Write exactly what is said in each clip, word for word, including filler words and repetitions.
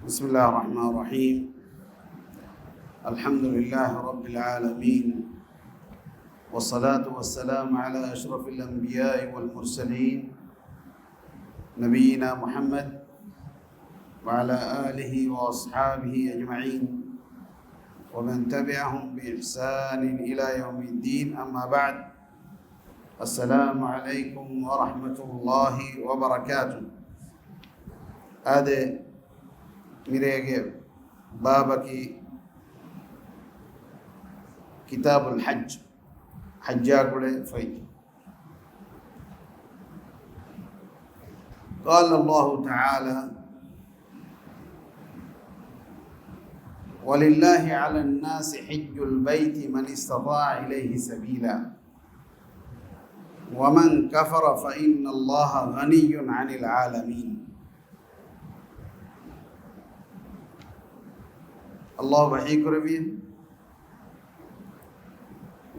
بسم الله الرحمن الرحيم. الحمد لله رب العالمين. والصلاة والسلام على أشرف الأنبياء والمرسلين نبينا محمد وعلى آله وأصحابه أجمعين ومن تبعهم بإحسان إلى يوم الدين، أما بعد. السلام عليكم ورحمة الله وبركاته. އާދެ، މިރޭގެ ބާބަކީ ކިތާބުލް ޙައްޖް، ޙައްޖާ ގުޅޭ ފޮތް. قال الله تعالى: ولله على الناس حج البيت من استطاع إليه سبيلا ومن كفر فإن الله غني عن العالمين. ﷲ ވަޙީކުރެއްވިއޭ،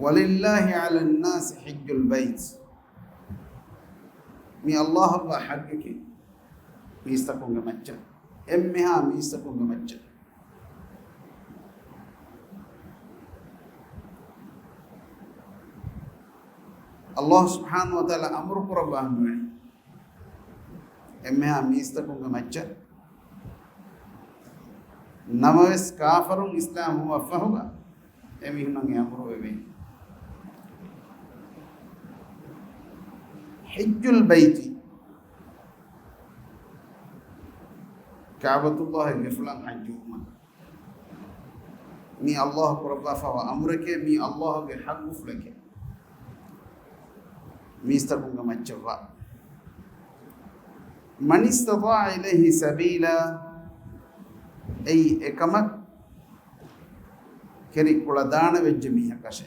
ولله على الناس حج البيت. މީ ﷲ އަށްވާ ޙައްޤަކީ މީސްތަކުންގެ މައްޗަށް، އެންމެހާ މީސްތަކުންގެ މައްޗަށް. ﷲ ސުބްޙާނަހޫ ވަތަޢާލާ އަމުރު ކުރައްވާ ހަމަވެނި އެންމެހާ މީސްތަކުންގެ މައްޗަށް، ނަމަވެސް ކާފަރުން އިސްލާމް ވުމަށްފަހުގަ އެމީހުންނަށް އެ އަމުރު ވެވޭ. ޙައްޖުލް ބައިތި، ކަޢުބަތުﷲގެ ފުޅަށް ޙައްޖުވުމަށް. މީ ﷲ ކުރައްވާފައިވާ އަމުރެކޭ، މީ ﷲގެ ޙައްޤުފުޅެކޭ. މީސްތަކުންގެ މައްޗަށްވާ. مَنِ اسْتَطَاعَ إِلَيْهِ سَبِيلًا، އެއީ އެކަމަށް ކެރި ކުޅަދާނަވެއްޖެ މީހަކަށެ.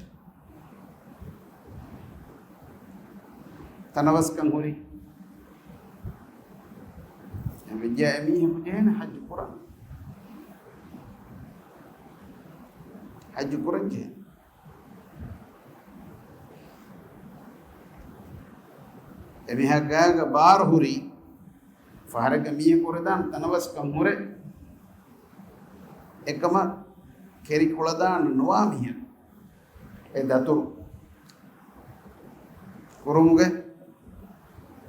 ތަނަވަސްކަން ހުރި. އެ ވެއްޖެ އެ މީހަކު ޖެހޭނެ ޙައްޖު ކުރަން. ޙައްޖު ކުރަން ޖެހޭ. އެމީހާ ގާގަ ބާރު ހުރި ފަހަރެއްގަ މީހަކު ހުރެދާން ތަނަވަސްކަން ހުރެ، އެކަމަށް ކެރި ކުޅަދާން ނުވާ މީހަކު އެ ދަތުރު ކުރުމުގެ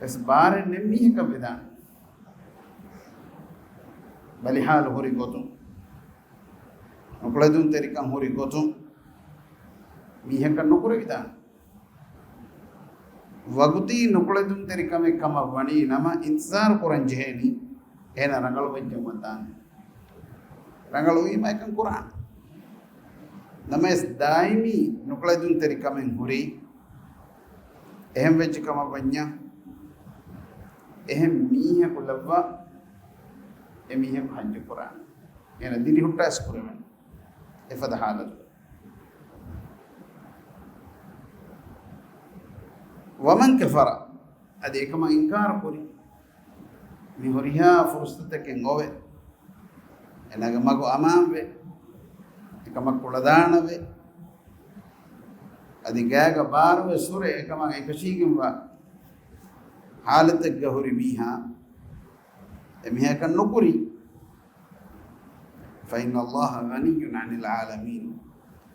އެސް ބާރެއް ނެތް މީހަކަށް ވެދާނެ. ބަލިހާލު ހުރި ގޮތުން، ނުކުޅެދުންތެރިކަން ހުރި ގޮތުން މީހަކަށް ނުކުރެވިދާނެ. ވަގުތީ ނުކުޅެދުންތެރިކަމެއް ކަމަށް ވަނީ ނަމަ، އިންތިޒާރު ކުރަން ޖެހޭނީ އޭނަ ރަނގަޅުވެއްޖެ ވަދާނެ. ރަނގަޅުވީމަ އެކަން ކުރާނެ. ނަމަވެސް ދާއިމީ ނުކުޅެދުންތެރިކަމެއް ހުރީ، އެހެން ވެއްޖެ ކަމަށް ވަންޏާ، އެހެން މީހަކު ލައްވާ އެ މީހަކު ޙައްޖު ކުރާނެ. އޭނަ ދިރިހުއްޓާސް ކުރެވެން އެފަދަ ޙާލަތު. وَمَنْ كَفَرَ، އަދި އެކަމަށް އިންކާރު ކުރި، މި ހުރިހާ ފުރުސަތެކެއް އޮވެ، އޭނާގެ މަގު އަމާންވެ، އެކަމަށް ކުޅަދާނަވެ، އަދި ގާގަ ބާރުވެސް ހުރެ، އެކަމަށް އެކަށީގެންވާ ޙާލަތެއްގަ ހުރި މީހާ، އެމީހަކަށް ނުކުރި، فَإِنَّ اللَّهَ غَنِيٌّ عَنِ الْعَالَمِينَ.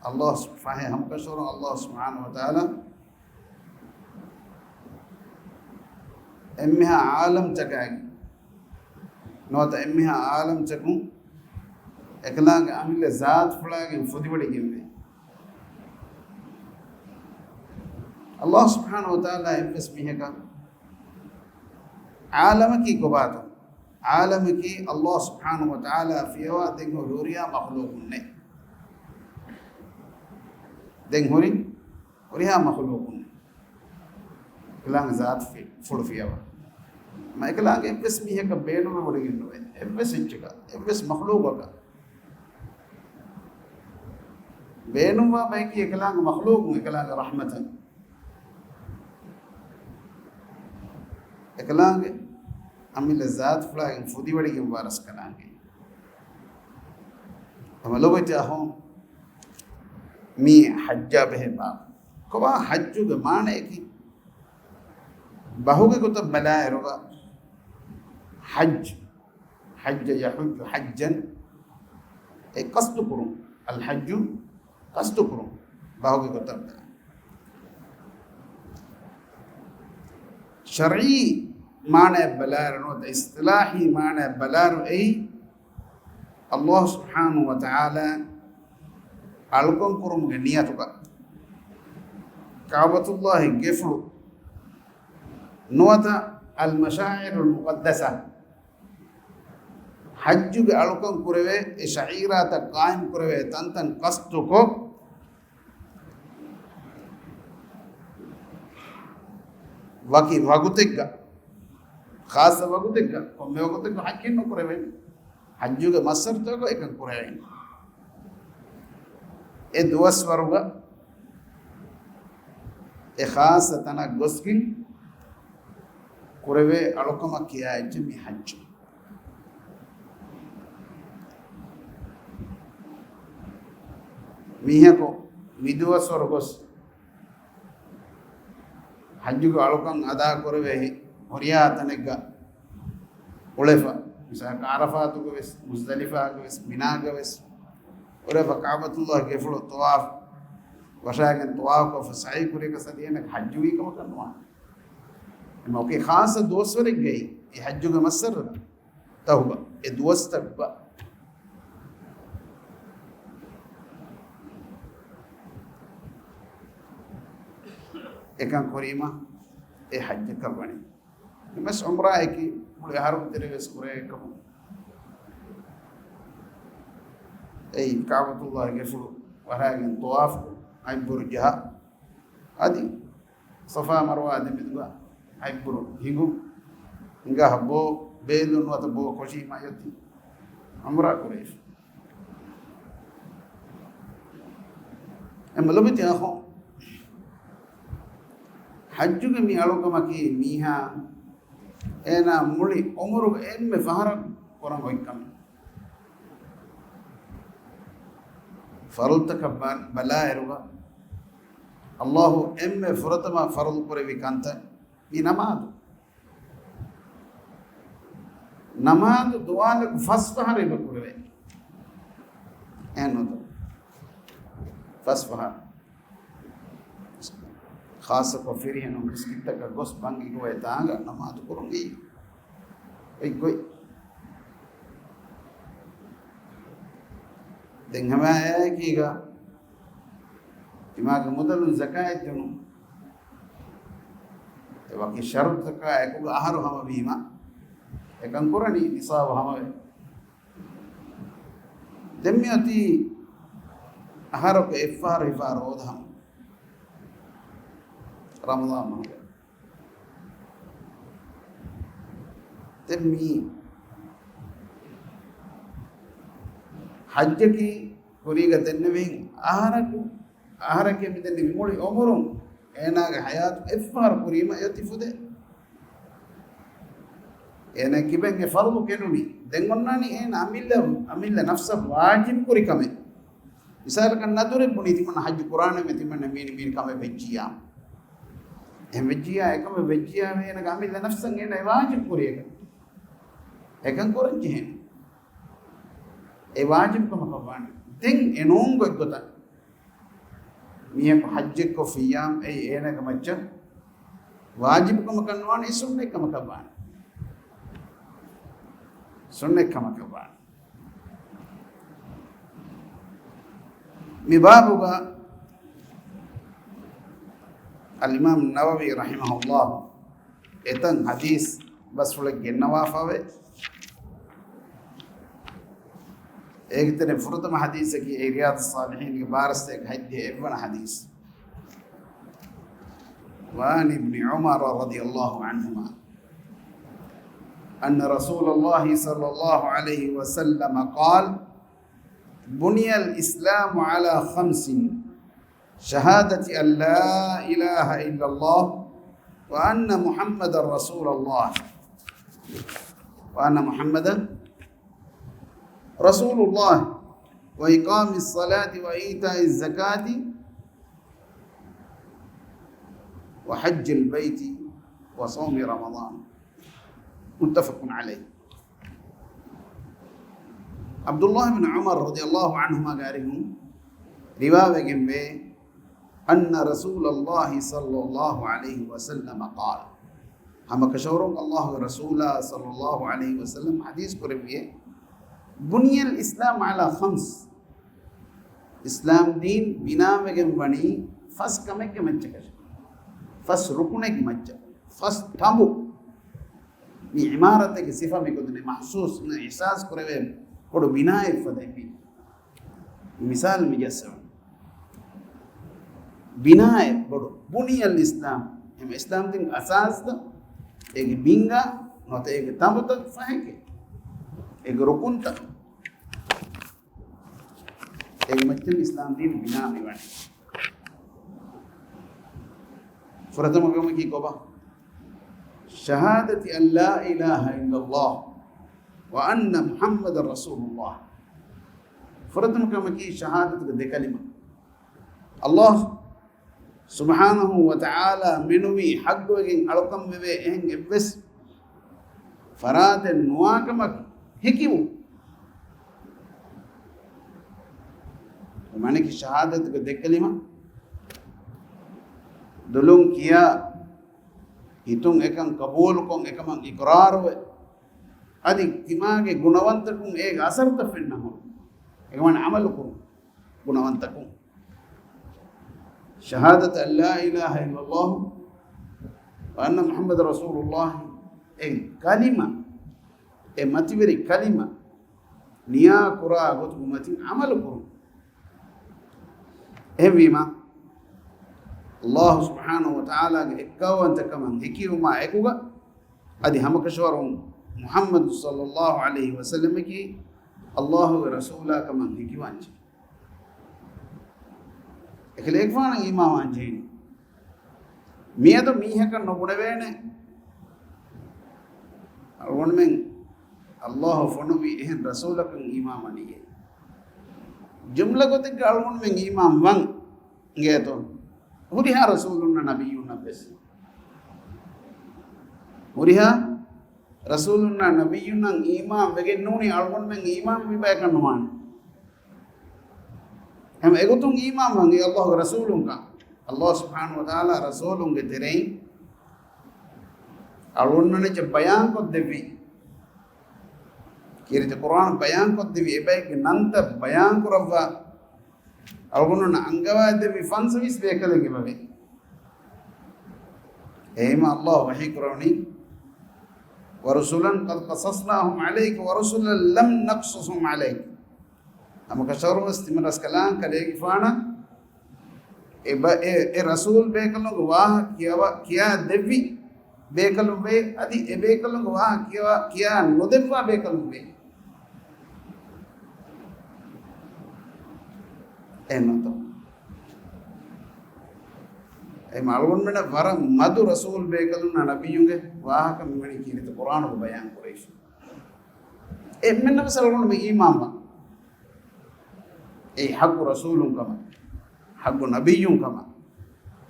ﷲ ފަހެ ހަމަކަށަވަރުން ﷲ ސުބްޙާނަހޫ ވަތަޢާލާ އެންމެހާ ޢާލަމްތަކާގެ ނުވަތަ އެންމެހާ ޢާލަމްތަކުން އެކަލާނގެ އަމިއްލަ ޒާތުފުޅާގެން ފުދިވަޑައިގެންވޭ. ﷲ ސުބްޙާނަހޫ ވަތަޢާލާ އެއްވެސް މީހަކަށް، ޢާލަމަކީ ކޮބާތޯ؟ ޢާލަމަކީ ﷲ ސުބްޙާނަހޫ ވަތަޢާލާ ފިޔަވާ ދެން ހުރި ހުރިހާ މަޚްލޫޤުންނޭ. ދެން ހުރި ހުރިހާ މަޚްލޫޤުން އެކަލާނގެ ޒާތު ފި-، ފުޅު ފިޔަވާ. މަ އެކަލާނގެ އެއްވެސް މީހަކަށް ބޭނުންވެވޮޑިގެން ނުވޭ. އެއްވެސް އެއްޗަކަށް، އެއްވެސް މަޚްލޫޤަކަށް ބޭނުންވާ ބަޔަކީ އެކަލާނގެ މަޚްލޫޤުން، އެކަލާނގެ ރަޙްމަތަށް. އެކަލާނގެ އަމިއްލަ ޒާތުފުޅާގެން ފުދިވަޑިގެންވާ ރަސްކަލާނގެ. ހަމަ ލޮބުވެތި އަޚުން، މީ ޙައްޖާ ބެހޭ ބާބު. ކޮބާ ޙައްޖުގެ މާނަޔަކީ؟ ބަހުގެ ގޮތަށް ބަލާއިރުގަ ޙައްޖު، حج يحج حجا، އެ ޤަޞްދު ކުރުން. الحج ޤަޞްދު ކުރުން. ބަހުގެ ގޮތަށް ޝަރްޢީ މާނައަށް ބަލާއިރު ނުވަތަ އިޞްޠިލާޙީ މާނައަށް ބަލާއިރު އެއީ، ﷲ ސުބްޙާނަހޫ ވަތަޢާލާ އަޅުކަން ކުރުމުގެ ނިޔަތުގަ ކަޢުބަތުﷲ ގެފުޅު ނުވަތަ المشاعر المقدسة ޙައްޖުގެ އަޅުކަން ކުރެވޭ އެ ޝަޢީރާތައް ޤާއިމް ކުރެވޭ ތަންތަން ޤަޞްދުކޮށް، ވަކި ވަގުތެއްގަ، ޚާއްޞަ ވަގުތެއްގަ، ކޮންމެ ވަގުތެއްގަ ޙައްޖެއް ނުކުރެވޭނެ. ޙައްޖުގެ މައްސަރުތަކުގަ އެކަން ކުރެވޭނެ. އެ ދުވަސްވަރުގަ އެ ޚާއްޞަ ތަނަށް ގޮސްގެން ކުރެވޭ އަޅުކަމަށް ކިޔާ އެއްޗެއް މި ޙައްޖު. މީހަކު މިދުވަސްވަރު ގޮސް ޙައްޖުގެ އަޅުކަން އަދާ ކުރެވޭ ހުރިހާ ތަނެއްގަ އުޅެފަ، މިސާލަކަށް ޢަރަފާތުގަ ވެސް، މުޒްދަލިފާގަ ވެސް، މިނާގަ ވެސް އުޅެފަ، ކަޢުބަތުﷲ ގެފުޅު ޠަވާފު ވަށާގެން ޠަވާފު ކޮށްފަ ސަޢީ ކުރިޔަކަށް ސަދިޔަނަކަށް ޙައްޖު ވީ ކަމަކަށް ނުވާނެ. އެމަ އޮކީ ޚާއްޞަ ދުވަސްވަރެއްގައި އެ ޙައްޖުގެ މައްސަރު ތަހުގަ އެ ދުވަސްތަކުގަ އެކަން ކުރީމަ އެ ޙައްޖަކަށް ވަނީ. އެމެސް ޢުމްރާއަކީ މުޅި އަހަރުގެ ތެރޭ ވެސް ކުރޭ އެއްކަމުން، އެއީ ކަޢުބަތުﷲ ގެފުޅު ވަށާގެން ޠަވާފު، އަތްބުރު ޖަހާ، އަދި ޞަފާ މަރުވާ ދެމެދުގަ އަތްބުރު ހިނގު، ހިނގާ ބޯ ބޭލުން ނުވަތަ ބޯ ކޮށީމަ އޮތީ ޢުމްރާ ކުރެވިފަ. އެމަ ލޮބުވެތި އަޚުން، ޙައްޖުގެ މި އަޅުކަމަކީ މީހާ އޭނާ މުޅި ޢުމުރުގެ އެންމެ ފަހަރަށް ކުރަން އޮތް ކަމެއް. ފަރުޟުތަކަށް ބަ-، ބަލާއިރުގަ، ﷲ އެންމެ ފުރަތަމަ ފަރުޟު ކުރެއްވި ކަންތައް މި ނަމާދު. ނަމާދު ދުވާލަކު ފަސް ފަހަރު އެބަ ކުރެވޭ. އެހެން ނޫންތޯ؟ ފަސް ފަހަރު. ޚާއްޞަކޮށް ފިރިހެނުން މިސްކިތްތަކަށް ގޮސް ބަންގި ގޮވޭ ތާނގަ ނަމާދު ކުރުން އެއީ އޮތް ގޮތް. ދެން ހަމައެކީގަ ތިމާގެ މުދަލުން ޒަކާތް ދިނުން. އެ ވަކި ޝަރުޠުތަކާ އެކުގަ އަހަރު ހަމަވީމަ، އެކަން ކުރަނީ ނިޞާބު ހަމަވެ. ދެން މިއޮތީ އަހަރަކު އެއްފަހަރު ހިފާ ރޯދަ ހަމަ. ރަމަޟާން މަހުގެ. ދެން މީ ޙައްޖަކީ ކުރީގަ ދެންނެވިހެން އަހަރަކު، އަހަރަކީ މިދެންނެވި މުޅި ޢުމުރުން އޭނާގެ ޙަޔާތު އެއްފަހަރު ކުރީމަ އެއޮތީ ފުދޭ. އޭނާ ކިބައިން އެ ފަރުޟު ކެނޑުނީ. ދެން އޮންނާނީ އޭނާ އަމިއްލަ، އަމިއްލަ ނަފްސަށް ވާޖިބު ކުރި ކަމެއް. މިސާލަކަށް ނަދުރެއް ބުނީ ތިމަންނަ ޙައްޖު ކުރާނަމޭ ތިމަންނަ މީނި މީނި ކަމެއް ވެއްޖިއްޔާ. އެހެން ވެއްޖިއްޔާ، އެކަމެއް ވެއްޖިއްޔާ އޭނާގެ އަމިއްލަ ނަފްސަށް އޭނާ އެ ވާޖިބު ކުރި އެކަން. އެކަން ކުރަން ޖެހޭނެ. އެ ވާޖިބު ކަމަކަށް ވާނެ. ދެން އެ ނޫން ގޮތްގޮތަށް މީހަކު ޙައްޖެއްކޮށްފިއްޔާމު އެއީ އޭނާގެ މައްޗަށް ވާޖިބު ކަމަކަށް ނުވާނެ، އެ ސުންނަތް ކަމަކަށް ވާނެ. ސުންނަތް ކަމަކަށް ވާނެ. މި ބާބުގަ އަލްއިމާމް ނަވަވީ ރަޙިމަހުﷲ އެތަން ޙަދީޘް ބަސްފުޅެއް ގެންނަވާފަވޭ. އޭގެ ތެރެއިން ފުރަތަމަ ޙަދީޘަކީ އެ ރިޔާޟުއްޞާލިޙީންގެ ބާރަ ސަތޭކަ ހަތްދިހަ އެއްވަނަ ޙަދީޘް. وعن ابن عمر رضي الله عنهما أن رسول الله صلى الله عليه وسلم قال: بني الإسلام على خمس، شهادة أن لا إله إلا الله وأن محمدا رسول الله، وأن محمدا رسول الله، وإقام الصلاة وإيتاء الزكاة وحج البيت وصوم رمضان. متفق عليه. ޢަބްދުﷲ ބިން ޢުމަރު ރަޟިޔަﷲ ޢަންހުމާގެ އަރިހުން ރިވާވެގެންވޭ، أن رسول الله صلى الله عليه وسلم قال، ހަމަކަށަވަރުން ﷲގެ ރަސޫލާ ޞައްލަﷲ ޢަލައިހި ވަސައްލަމް ޙަދީޘް ކުރެއްވިއޭ، بني الإسلام على خمس، އިސްލާމް ދީން ބިނާވެގެން ވަނީ ފަސް ކަމެއްގެ މައްޗަކަށް، ފަސް ރުކުނެއްގެ މައްޗަށް، ފަސް ތަނބު. މި ޢިމާރަތެއްގެ ސިފަ މިގޮތުން މަޙްސޫސް އިޙްސާސް ކުރެވޭ ބޮޑު ބިނާއެއް ފަދައިން މި މިސާލު މި ޖައްސަވަން. ބިނާއެއް ބޮޑު، بني الإسلام، އެހެން އިސްލާމް ދީން އަސާސްތައް، އޭގެ ބިންގާ ނުވަތަ އޭގެ ތަނބުތައް ފަހެކޭ، އޭގެ ރުކުންތައް، އޭގެ މައްޗަށް އިސްލާމް ދީން ބިނާ މިވަނީ. ފުރަތަމަ ކަމަކީ ކޮބާ؟ شهادة أن لا إله إلا الله وأن محمدا رسول الله. ފުރަތަމަ ކަމަކީ ޝަހާދަތުގެ ދެ ކަލިމަ. ﷲ ސުބްޙާނަހޫ ވަތަޢާލާ މެނުވީ ޙައްޤުވެގެން އަޅުކަން ވެވޭ އެހެން އެއްވެސް ފަރާތެއް ނުވާކަމަށް ހެކިވުން. މާނައަކީ ޝަހާދަތުގެ ދެ ކަލިމަ، ދުލުން ކިޔާ، ހިތުން އެކަން ޤަބޫލުކޮށް، އެކަމަށް އިޤްރާރުވެ، އަދި ތިމާގެ ގުނަވަންތަކުން އޭގެ އަސަރުތައް ފެންނަ ހުރުން، އެކަމަށް ޢަމަލުކުރުން ގުނަވަންތަކުން. شهادة أن لا إله إلا الله وأن محمدا رسول الله، އެ ކަލިމަ، އެ މަތިވެރި ކަލިމަ ނިޔާކުރާ ގޮތުގެ މަތިން ޢަމަލުކުރުން. އެހެންވީމަ، ﷲ ސުބްޙާނަހޫ ވަތަޢާލާގެ އެއްކައުވަންތަކަމަށް ހެކިވުމާ އެކުގަ، އަދި ހަމަކަށަވަރުން މުޙައްމަދު ޞައްލަﷲ ޢަލައިހި ވަސައްލަމަކީ ﷲގެ ރަސޫލާ ކަމަށް ހެކިވާންޖެހޭ. އެކަލޭގެފާނަށް އީމާންވާން ޖެހޭނީ. މިއަދު މީހަކަށް ނުބުނެވޭނެ، އަޅުގަނޑުމެން ﷲ ފޮނުވި އެހެން ރަސޫލަކަށް އީމާންވަނީއޭ. ޖުމްލަ ގޮތެއްގަ އަޅުގަނޑުމެން އީމާން ވާން އިނގޭތޯ؟ ހުރިހާ ރަސޫލުންނަށް ނަބިއްޔުންނަށްވެސް. ހުރިހާ ރަސޫލުންނާ ނަބިއްޔުންނަށް އީމާން ވެގެން ނޫނީ އަޅުގަނޑުމެން އީމާން ވި ބަޔަކަށް ނުވާނެ. ހަމަ އެގޮތުން އީމާން ވަން އެ ﷲގެ ރަސޫލުންކަން. ﷲ ސުބްޙާނަހޫ ވަތަޢާލާ ރަސޫލުންގެ ތެރެއިން އަޅުގަނޑުމެންނަށް ބަޔާންކޮށްދެއްވި، ކީރިތި ޤުރްއާން ބަޔާންކޮށްދެއްވި، އެބައެއްގެ ނަންތައް ބަޔާންކުރައްވާ، އަޅުގަނޑުމެންނަށް އަންގަވާދެއްވި ފަންސަވީސް ބޭކަލެއް އެބަވޭ. އެހެންވީމަ ﷲ ވަޙީ ކުރަވަނީ، ورسلا قد قصصناهم عليك ورسلا لم نقصصهم عليك. ހަމަކަށަވަރުންވެސް ތިމަން ރަސްކަލާނގެ ކަލޭގެފާނަށް އެ ބަ-، އެ، އެ ރަސޫލް ބޭކަލުންގެ ވާހަކަ ކިޔަވަ-، ކިޔާ ދެއްވި ބޭކަލުން ވޭ، އަދި އެ ބޭކަލުންގެ ވާހަކަ ކިޔަވަ-، ކިޔާ ނުދެއްވާ ބޭކަލުން ވޭ. އެހެންނޫންތޯ؟ އެ އަޅުގަނޑުމެންނަށް ވަރަށް މަދު ރަސޫލް ބޭކަލުންނާ ނަބިއްޔުންގެ ވާހަކަ މިވަނީ ކީރިތި ޤުރްއާނުގަ ބަޔާން ކުރެވިފަ. އެންމެންނަށް ވެސް އަޅުގަނޑުމެން އީމާންވާ. އެއީ ޙައްޤު ރަސޫލުން ކަމަށް، ޙައްޤު ނަބިއްޔުން ކަމަށް.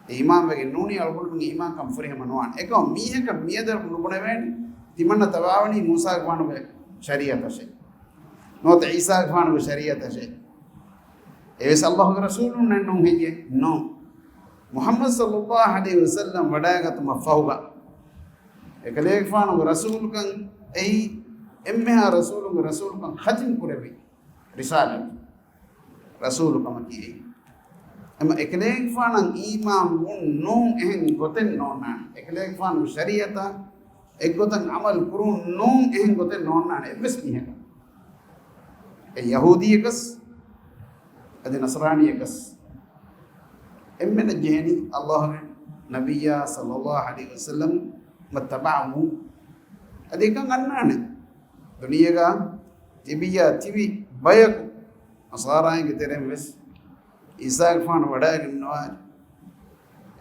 އެ އީމާން ވެގެން ނޫނީ އަޅުގަނޑުމެން އީމާންކަން ފުރިހަމަ ނުވާނެ. އެކަމަށް މީހަކަށް މިއަދަށް ނުބުނެވޭނެ، ތިމަންނަ ތަބާވަނީ މޫސާގެފާނުގެ ޝަރީޢަތަށޭ، ނުވަތަ ޢީސާގެފާނުގެ ޝަރީޢަތަށޭ. އެވެސް ﷲގެ ރަސޫލުންނެއް ނޫން ހެއްޔޭ؟ ނޯ. މުޙައްމަދު ޞައްލަﷲ ޢަލައިހި ވަސައްލަމް ވަޑައިގަތުމަށް ފަހުގަ، އެކަލޭގެފާނުގެ ރަސޫލުކަން އެއީ އެންމެހާ ރަސޫލުންގެ ރަސޫލުކަން ޚަތިމް ކުރެއްވި ރިސާލަތު. ރަސޫލު ކަމަކީ އެއީ. އެމަ އެކަލޭގެފާނަށް އީމާން ވުން ނޫން އެހެން ގޮތެއް ނޯންނާނެ. އެކަލޭގެފާނުގެ ޝަރީޢަތާ އެއްގޮތަށް ޢަމަލު ކުރުން ނޫން އެހެން ގޮތެއް ނޯންނާނެ އެއްވެސް މީހަކަށް. އެ ޔަހޫދީއަކަސް، އަދި ނަޞްރާނީއަކަސް، އެންމެނަށް ޖެހެނީ ﷲގެ ނަބިއްޔާ ޞައްލަﷲ ޢަލައިހި ވަސައްލަމަށް ތަބަޢަވުން. އަދި އެކަން އަންނާނެ. ދުނިޔޭގަ ތިބިއްޔާ ތިބި ބަޔަކު ނަޞާރާއިންގެ ތެރެއިން ވެސް ޢީސާގެފާނު ވަޑައިގަންނަވާ.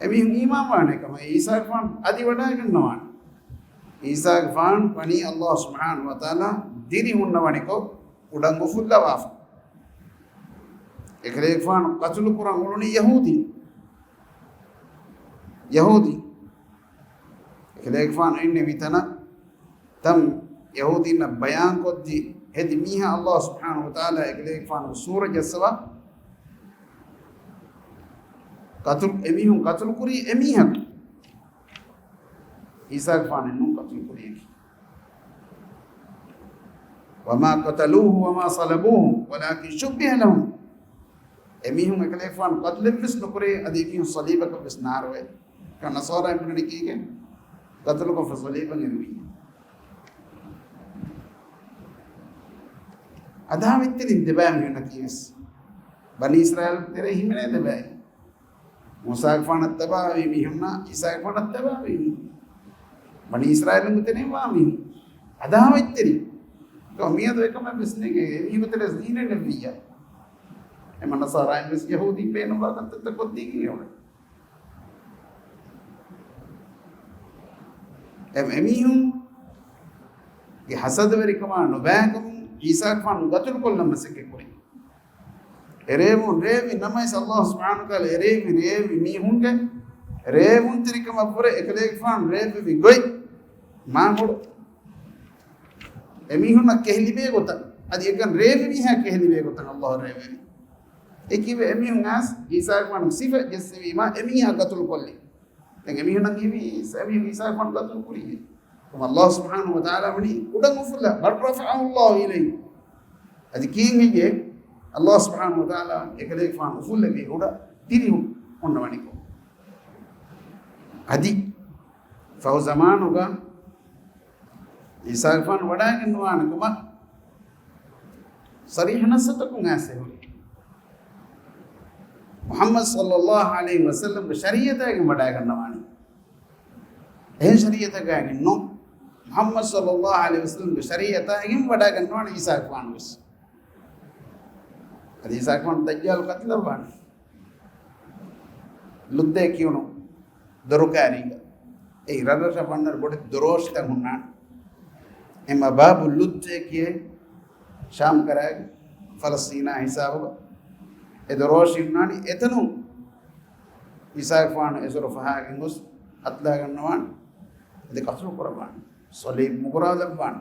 އެމީހުން އީމާންވާނެ ކަމަށް ޢީސާގެފާނު އަދި ވަޑައިގަންނަވާނެ. ޢީސާގެފާނު ވަނީ ﷲ ސުބްޙާނަހޫ ވަތަޢާލާ ދިރި ހުންނަވަނިކޮށް ކުޑަން އުފުއްލަވާފަ. އެކަލޭގެފާނު ޤަތުލު ކުރަން އުޅުނީ ޔަހޫދީ. ޔަހޫދީ. އެކަލޭގެފާނު އިންނެވި ތަނަށް ތަން ޔަހޫދީންނަށް ބަޔާންކޮށްދީ، ހެދި މީހާ ﷲ ސުބްޙާނަހޫ ވަތަޢާލާ އެކަލޭގެފާނުގެ ސޫރަ ޖައްސަވާ، ޤަތުލު، އެމީހުން ޤަތުލު ކުރީ އެމީހަކު. ޢީސާގެފާނެއް ނޫން ޤަތުލު ކުރިޔަކީ. وما قتلوه وما صلبوه ولكن شبه لهم. އެމީހުން އެކަލޭގެފާނު ޤަތުލެއްވެސް ނުކުރޭ، އަދި އެމީހުން ޞަލީބަކަށްވެސް ނާރުވޭ. ނަޞާރާއިން ބުނަނީ ކީކޭ؟ ޤަތުލުކޮށްފަ ޞަލީބަށް އެރުވީ. އަދާވަތްތެރިން ދެބައި މީހުންނަކީވެސް ބަނީ އިސްރާއީލް ތެރޭ ހިމެނޭ ދެބައި. މޫސާގެފާނަށް ތަބާވީ މީހުންނާ ޢީސާގެފާނަށް ތަބާވީ މީހުން. ބަނީ އިސްރާއީލުންގެ ތެރެއިން ވާ މީހުން. އަދާވަތްތެރި. މިއަދު އެކަމެއްވެސް ނެގޭ. އެ މީހުންގެ ތެރޭ ދީނެއް ނެއްވިއްޔާ. އެމަ ނަޞާރާއިންވެސް ޔަހޫދީން ބޭނުންވާ ކަންތައްތައް ކޮށްދީގެން އެ އުޅެނީ. އެ، އެމީހުންގެ ހަސަދަވެރިކަމާ ނުބައިކަމުން ޢީސާގެފާނު ޤަތުލުކޮށްލަން މަސައްކަތް ކުރި. އެރޭވުން ރޭވި ނަމަވެސް ﷲ ސުބްޙާނަހޫ ވަތަޢާލާ އެރޭވި ރޭވި މީހުންގެ ރޭވުންތެރިކަމަށްވުރެ އެކަލޭގެފާނު ރޭވެވި ގޮތް މާބޮޑު. އެމީހުންނަށް ކެހިލިބޭ ގޮތަށް، އަދި އެކަން ރޭވި މީހާ ކެހިލިބޭ ގޮތަށް ﷲ ރޭވެވި. އެކީވެ އެމީހުން އައިސް ޢީސާގެފާނު ސިފަ ޖެއްސެވީމާ އެމީހާ ޤަތުލު ކޮށްލި. ދެން އެމީހުންނަށް ހީވީ އެމީހުން ޢީސާގެފާނު ޤަތުލު ކުރީ. ކޮމަށް ﷲ ސުބްޙާނަހޫ ވަތަޢާލާ ވަނީ ކުޑަން އުފުއްލާ، بل رفعه الله إليه. އަދި ކީއްހެއްޔޭ؟ ﷲ ސުބްޙާނަހޫ ވަތަޢާލާ އެކަލޭގެފާނު އުފުއްލެވި އުޑަ ތިރި އޮންނަވަނިކޮށް. އަދި ފަހު ޒަމާނުގަ ޢީސާގެފާނު ވަޑައިގަންނަވާނެ ކަމަށް ޞަރީޙަ ނައްޞުތަކުން އައިސް ހުރި. މުޙައްމަދު ޞައްލައްލާހު ޢަލައިހި ވަސައްލަމްގެ ޝަރީޢަތާގެން ވަޑައިގަންނަވާނެ. އެހެން ޝަރީޢަތަކާގެން ނޫން. މުޙައްމަދު ޞައްލައްލާހު ޢަލައިހި ވަސައްލަމްގެ ޝަރީޢަތާގެން ވަޑައިގަންނަވާނެ ޢީސާގެފާނު ވެސް. އަދި ޢީސާގެފާނު ދައްޖާލު ޤަތުލަވާނެ. ލުއްދޭ ކިޔުނު ދޮރުކާރީގަ. އެއީ ރަށްރަށަށް ވަންނަރު ބޮޑެތި ދޮރޯށިތައް ހުންނާނެ. އެމަ ބާބު ލުއްދޭ ކިޔޭ ޝާމް ކަރާގެ ފަލަސްތީނާ ހިސާބުގަ. އެ ދޮރޯށި ހުންނާނީ އެތަނުން ޢީސާގެފާނު އެސޮރު ފަހާގެން ގޮސް ޤަތުލާގަންނަވާނެ. އަދި ޤަތުލު ކުރައްވާނެ. ޞަލީބު މުގުރާލައްވާނެ.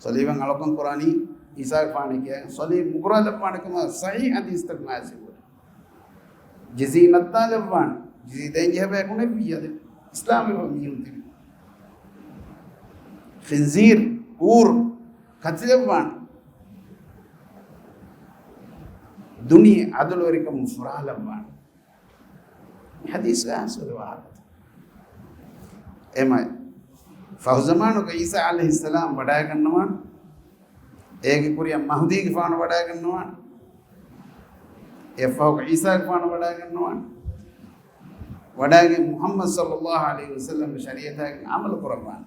ޞަލީބަށް އަޅުކަން ކުރާނީ ޢީސާގެފާނު ކިޔާ ޞަލީބު މުގުރާލައްވާނެ ކަމަށް ޞަޙީޙު ޙަދީޘްތަކުން އައިސް ހުރި. ޖިޒީ ނައްތާލައްވާނެ. ޖިޒީ ދޭންޖެހޭ ބަޔަކު ނެއްވިއްޔާ އަދި އިސްލާމްވެފަ މީހުން ތިބި. ޚިންޒީރު، ހޫރު، ކަތިލައްވާނެ. ދުނިޔެ ޢަދުލުވެރިކަމުން ފުރާލައްވާނެ. މި ޙަދީޘްގަ އައިސް ހުރި ވާހަކަތައް. އެމަ ފަހު ޒަމާނުގަ ޢީސާ ޢަލައިހިއްސަލާމް ވަޑައިގަންނަވާނެ. އޭގެ ކުރިއަށް މަހުދީގެފާނު ވަޑައިގަންނަވާނެ. އެއަށްފަހު ޢީސާގެފާނު ވަޑައިގަންނަވާނެ. ވަޑައިގެން މުޙައްމަދު ޞައްލައްލާހު ޢަލައިހި ވަސައްލަމްގެ ޝަރީޢަތާގެން ޢަމަލު ކުރައްވާނެ.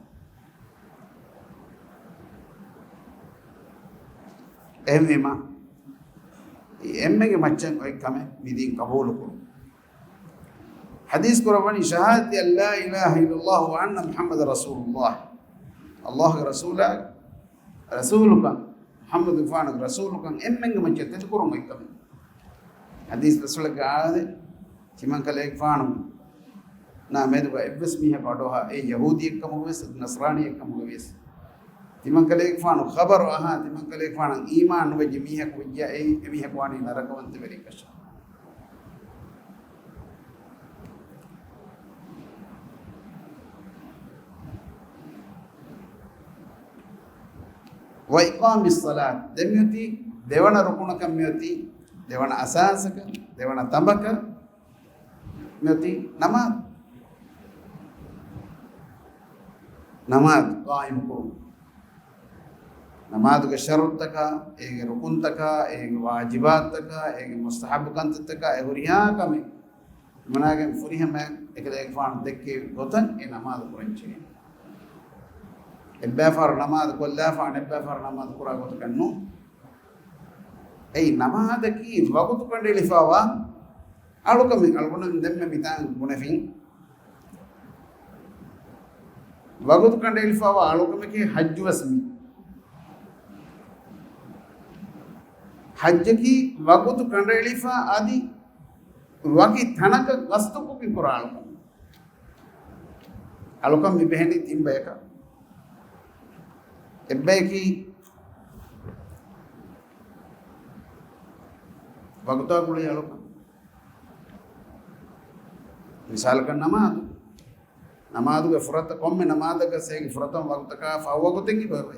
އެހެންވީމަ، އެ އެންމެގެ މައްޗަށް އޮތް ކަމެއް މި ދީން ޤަބޫލު ކުރުން. ޙަދީޘް ކުރައްވަނީ، ޝަހާދަތި އަން ލާ އިލާހަ އިއްލައްލާހު ވަ އަންނަ މުޙައްމަދަން ރަސޫލުއްލާހް. ﷲގެ ރަސޫލާ، ރަސޫލުކަން، މުޙައްމަދުގެފާނުގެ ރަސޫލުކަން އެންމެންގެ މައްޗަށް ތެދުކުރުން އޮތް ކަމެއް. ޙަދީޘް ރަސޫލެއްގެ އާދެ، ތިމަންކަލޭގެފާނު ނާ މެދުގަ އެއްވެސް މީހަކު އަޑުއަހާ، އެ ޔަހޫދީއެއްކަމުގަވިޔަސް ނަޞްރާނީއެއްކަމުގަވިޔަސް، ތިމަންކަލޭގެފާނު ޚަބަރު އަހާ، ތިމަންކަލޭގެފާނަށް އީމާން ނުވެއްޖެ މީހަކު ވެއްޖެއްޔާ، އެއީ އެމީހަކު ވާނީ ނަރަކަވަންތަވެރިއެއްކަށެއް. ވައިޤާމިއްޞަލާތް، ދެން މިއޮތީ ދެވަނަ ރުކުނަކަށް މިއޮތީ، ދެވަނަ އަސާސަކަށް، ދެވަނަ ތަނބަކަށް މިއޮތީ ނަމާދު. ނަމާދު ޤާއިމު ކުރުން. ނަމާދުގެ ޝަރުޠުތަކާ، އޭގެ ރުކުންތަކާ، އޭގެ ވާޖިބާތުތަކާ، އޭގެ މުސްތަޙައްބު ކަންތައްތަކާ، އެ ހުރިހާ ކަމެއް އެމަނާގެން ފުރިހަމައަށް އެކަލޭގެފާނު ދެއްކެވި ގޮތަށް އެ ނަމާދު ކުރަން ޖެހޭ. އެއްބައިފަހަރު ނަމާދު ކޮށްލާފަ، އަނެއްބައިފަހަރު ނަމާދު ކުރާ ގޮތަކަށް ނޫން. އެއީ ނަމާދަކީ ވަގުތު ކަނޑައެޅިފައިވާ އަޅުކަމެއް. އަޅުގަނޑުމެން ދެންމެ މިތާނގަ ބުނެފިން. ވަގުތު ކަނޑައެޅިފައިވާ އަޅުކަމަކީ ޙައްޖުވެސް މި. ޙައްޖަކީ ވަގުތު ކަނޑައެޅިފަ އަދި ވަކި ތަނަކަށް ގަސްތުކޮށްގެން ކުރާ އަޅުކަމެއް. އަޅުކަން މި ބެހެނީ ތިން ބަޔަކަށް. އެއްބަޔަކީ ވަގުތާ ގުޅި އަޅުކަން. މިސާލަކަށް ނަމާދު. ނަމާދުގެ ފުރަތަ، ކޮންމެ ނަމާދަކަސް އޭގެ ފުރަތަމަ ވަގުތަކާ ފަހު ވަގުތެއް އިބަވޭ.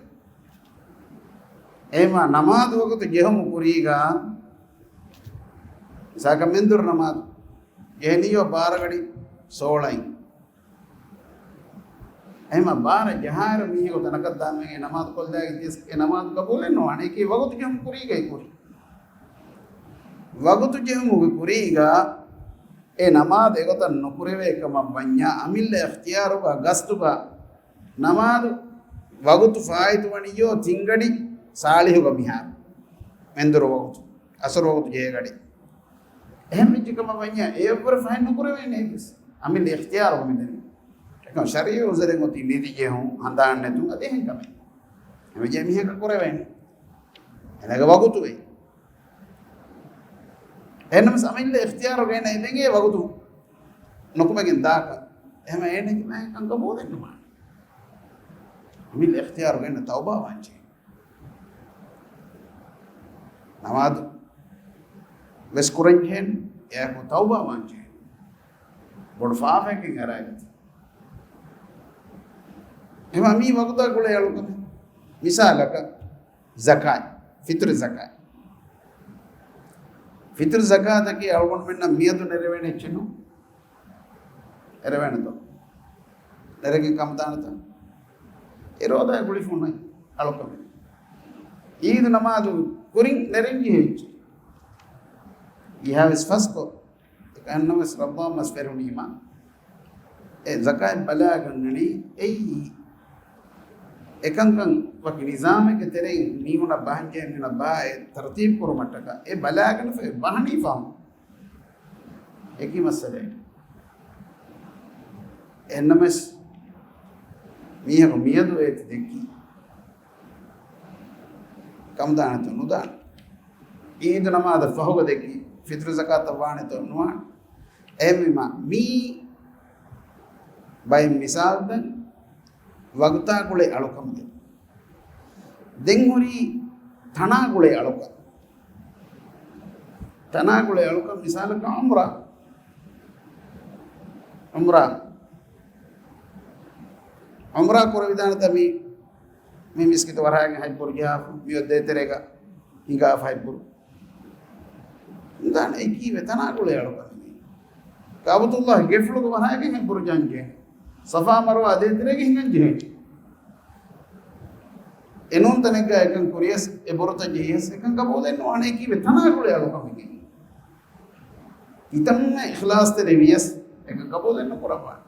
އެހެންވީމަ ނަމާދު ވަގުތު ޖެހުމުގެ ކުރީގަ، މިސާލަކަށް މެންދުރު ނަމާދު ޖެހެނީ ބާރަ ގަޑި ސޯޅައިން. އެހެންވީމަ ބާރަ ޖަހާއިރު މީހަކު ތަނަކަށް ދާންވެގެން އެ ނަމާދު ކޮށްލާގެން ދިޔަސް އެ ނަމާދު ގަބޫލެއް ނުވާނެ. އެކީ ވަގުތު ޖެހުމުގެ ކުރީގައި ކުރީ. ވަގުތު ޖެހުމުގެ ކުރީގަ އެ ނަމާދު އެގޮތަށް ނުކުރެވޭ ކަމަށް ވަންޏާ، އަމިއްލަ އިޚްތިޔާރުގަ ގަސްދުގަ ނަމާދު ވަގުތު ފާއިތުވަނިއްޔޯ ތިން ގަޑި ސާޅީހުގަ މިހާރު މެންދުރު ވަގުތު، އަސަރު ވަގުތު ޖެހޭ ގަޑި. އެހެން ވެއްޖެ ކަމަށް ވަންޏާ އެއަށްވުރެ ފަހެއް ނުކުރެވޭނެ އެއްވެސް. އަމިއްލަ އިޚްތިޔާރު މިދެނީ. އެކަމް ޝަރީޢީ އުޒުރެއް އޮތީ ނިދި ޖެހުން، ހަނދާން ނެތުން، އަދި އެހެން ކަމެއް. އެހެންވެއްޖެ މީހަކަށް ކުރެވޭނެ. އޭނަގެ ވަގުތު ވޭ. އެހެންނަމަވެސް އަމިއްލަ އިޚްތިޔާރުގަ އޭނަ އެބެނގޭ ވަގުތު ނުކުމެގެން ދާކަށް. އެހެންވީމަ އޭނަގެ މާތްކަން ގަބޫލެއް ނުވާނެ. އަމިއްލަ އިޚްތިޔާރުގަ އޭނަ ތައުބާވާންޖެހޭ. ނަމާދު ވެސް ކުރަންޖެހޭނެ، އެއާއެކު ތައުބާވާންޖެހޭ. ބޮޑު ފާފައެއްގެ އަރާގަތީ. އެހެންވީމަ މީ ވަގުތާ ގުޅޭ އަޅުކަމެއް. މިސާލަކަށް، ޒަކާތް، ފިތުރު ޒަކާތް. ފިތުރު ޒަކާތަކީ އަޅުގަނޑުމެންނަށް މިއަދު ނެރެވޭނެ އެއްޗެއް ނޫން. ނެރެވޭނެތޯ؟ ނެރެގެން ކަމުދާނެތަ؟ އެ ރޯދައިގެ ގުޅިފަ ހުންނަ އަޅުކަމެއް. އީދު ނަމާދު ކުރިން ނެރެންޖެހޭ އެއްޗެއް. އެހާވެސް ފަސްކޮށް، އެކަންނަމަވެސް ރަމަޟާން މަސް ފެށުނީމަ، އެ ޒަކާތް ބަލާގަންނަނީ އެއީ އެކަންކަން ވަކި ނިޒާމެއްގެ ތެރެއިން މީހުނަށް ބަހަންޖެހޭ މީހުނަށް ބާއެއް ތަރުތީބު ކުރުމަށްޓަކާ އެ ބަލާގަނެފައި ބަހަނީ ފަހުން. އެކި މައްސަލައެއް. އެހެންނަމަވެސް މީހަކު މިއަދު އޭތި ދެއްކީ ކަމުދާނެތޯ ނުދާނެ. އީދު ނަމާދަށް ފަހުގަ ދެއްކީ ފިތުރު ޒަކާތަށް ވާނެތޯ ނުވާނެ. އެހެންވީމަ މީ ބައެއް މިސާލުތައް ވަގުތާ ގުޅޭ އަޅުކަމުގެ. ދެން ހުރީ ތަނާ ގުޅޭ އަޅުކަން. ތަނާ ގުޅޭ އަޅުކަން މިސާލަކަށް ޢުމްރާ. ޢުމްރާ. ޢުމްރާ ކުރެވިދާނެތަ މި، މި މިސްކިތު ވަރާގެން ހައްޖު ކުރަން ޖެހާފަ، މިއޮތް ދޭތެރޭގަ ހިނގާފަ ހައްޖު ކުރުން. ދާނެ އެކީވެ ތަނާ ގުޅޭ އަޅުކަން. ކަޢުބަތުﷲ ގެފުޅުގެ ވަރާގެން ހައްޖު ކުރަން ޖެހޭ. ޞަފާ މަރުވާ ދޭތެރޭގަ ހިނގަން ޖެހޭ. އެނޫން ތަނެއްގަ އެކަން ކުރިޔަސް އެ ބުރުތައް ޖެހިޔަސް އެކަން ގަބޫލެއް ނުވާނެ. އެކީވެ ތަނާ ގުޅޭ އަޅުކަމެއް. ކިތަންމެ އިޚްލާޞްތެރި ވިޔަސް އެކަން ގަބޫލެއް ނުކުރައްވާނެ.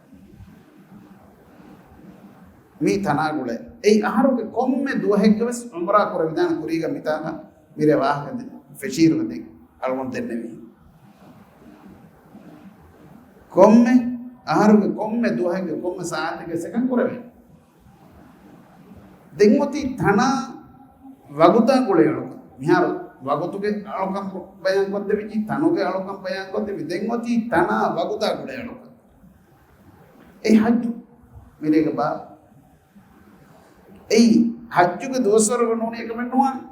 މީ ތަނާ ގުޅޭ. އެއީ އަހަރުގެ ކޮންމެ ދުވަހެއްގަވެސް ޢުމްރާ ކުރެވިދާނެ ކުރީގަ މިތާގަ މިރޭ ވާހަކަ ދެ-، ފެށީއިރުގަ ދެން އަޅުގަނޑު ދެންނެވީ. ކޮންމެ އަހަރުގެ ކޮންމެ ދުވަހެއްގެ ކޮންމެ ސާޢަތެއްގަ އެކަން ކުރެވޭ. ދެން އޮތީ ތަނާ ވަގުތާ ގުޅޭ އަޅުކަން. މިހާރު ވަގުތުގެ އަޅުކަން ބަޔާން ކޮށްދެވިއްޖެ، ތަނުގެ އަޅުކަން ބަޔާން ކޮށްދެވި. ދެން އޮތީ ތަނާ ވަގުތާ ގުޅޭ އަޅުކަން. އެއީ ޙައްޖު. މިރޭގެ ބާރު. އެއީ ޙައްޖުގެ ދުވަސްވަރުގަ ނޫނީ އެކަމެއް ނުވާނެ.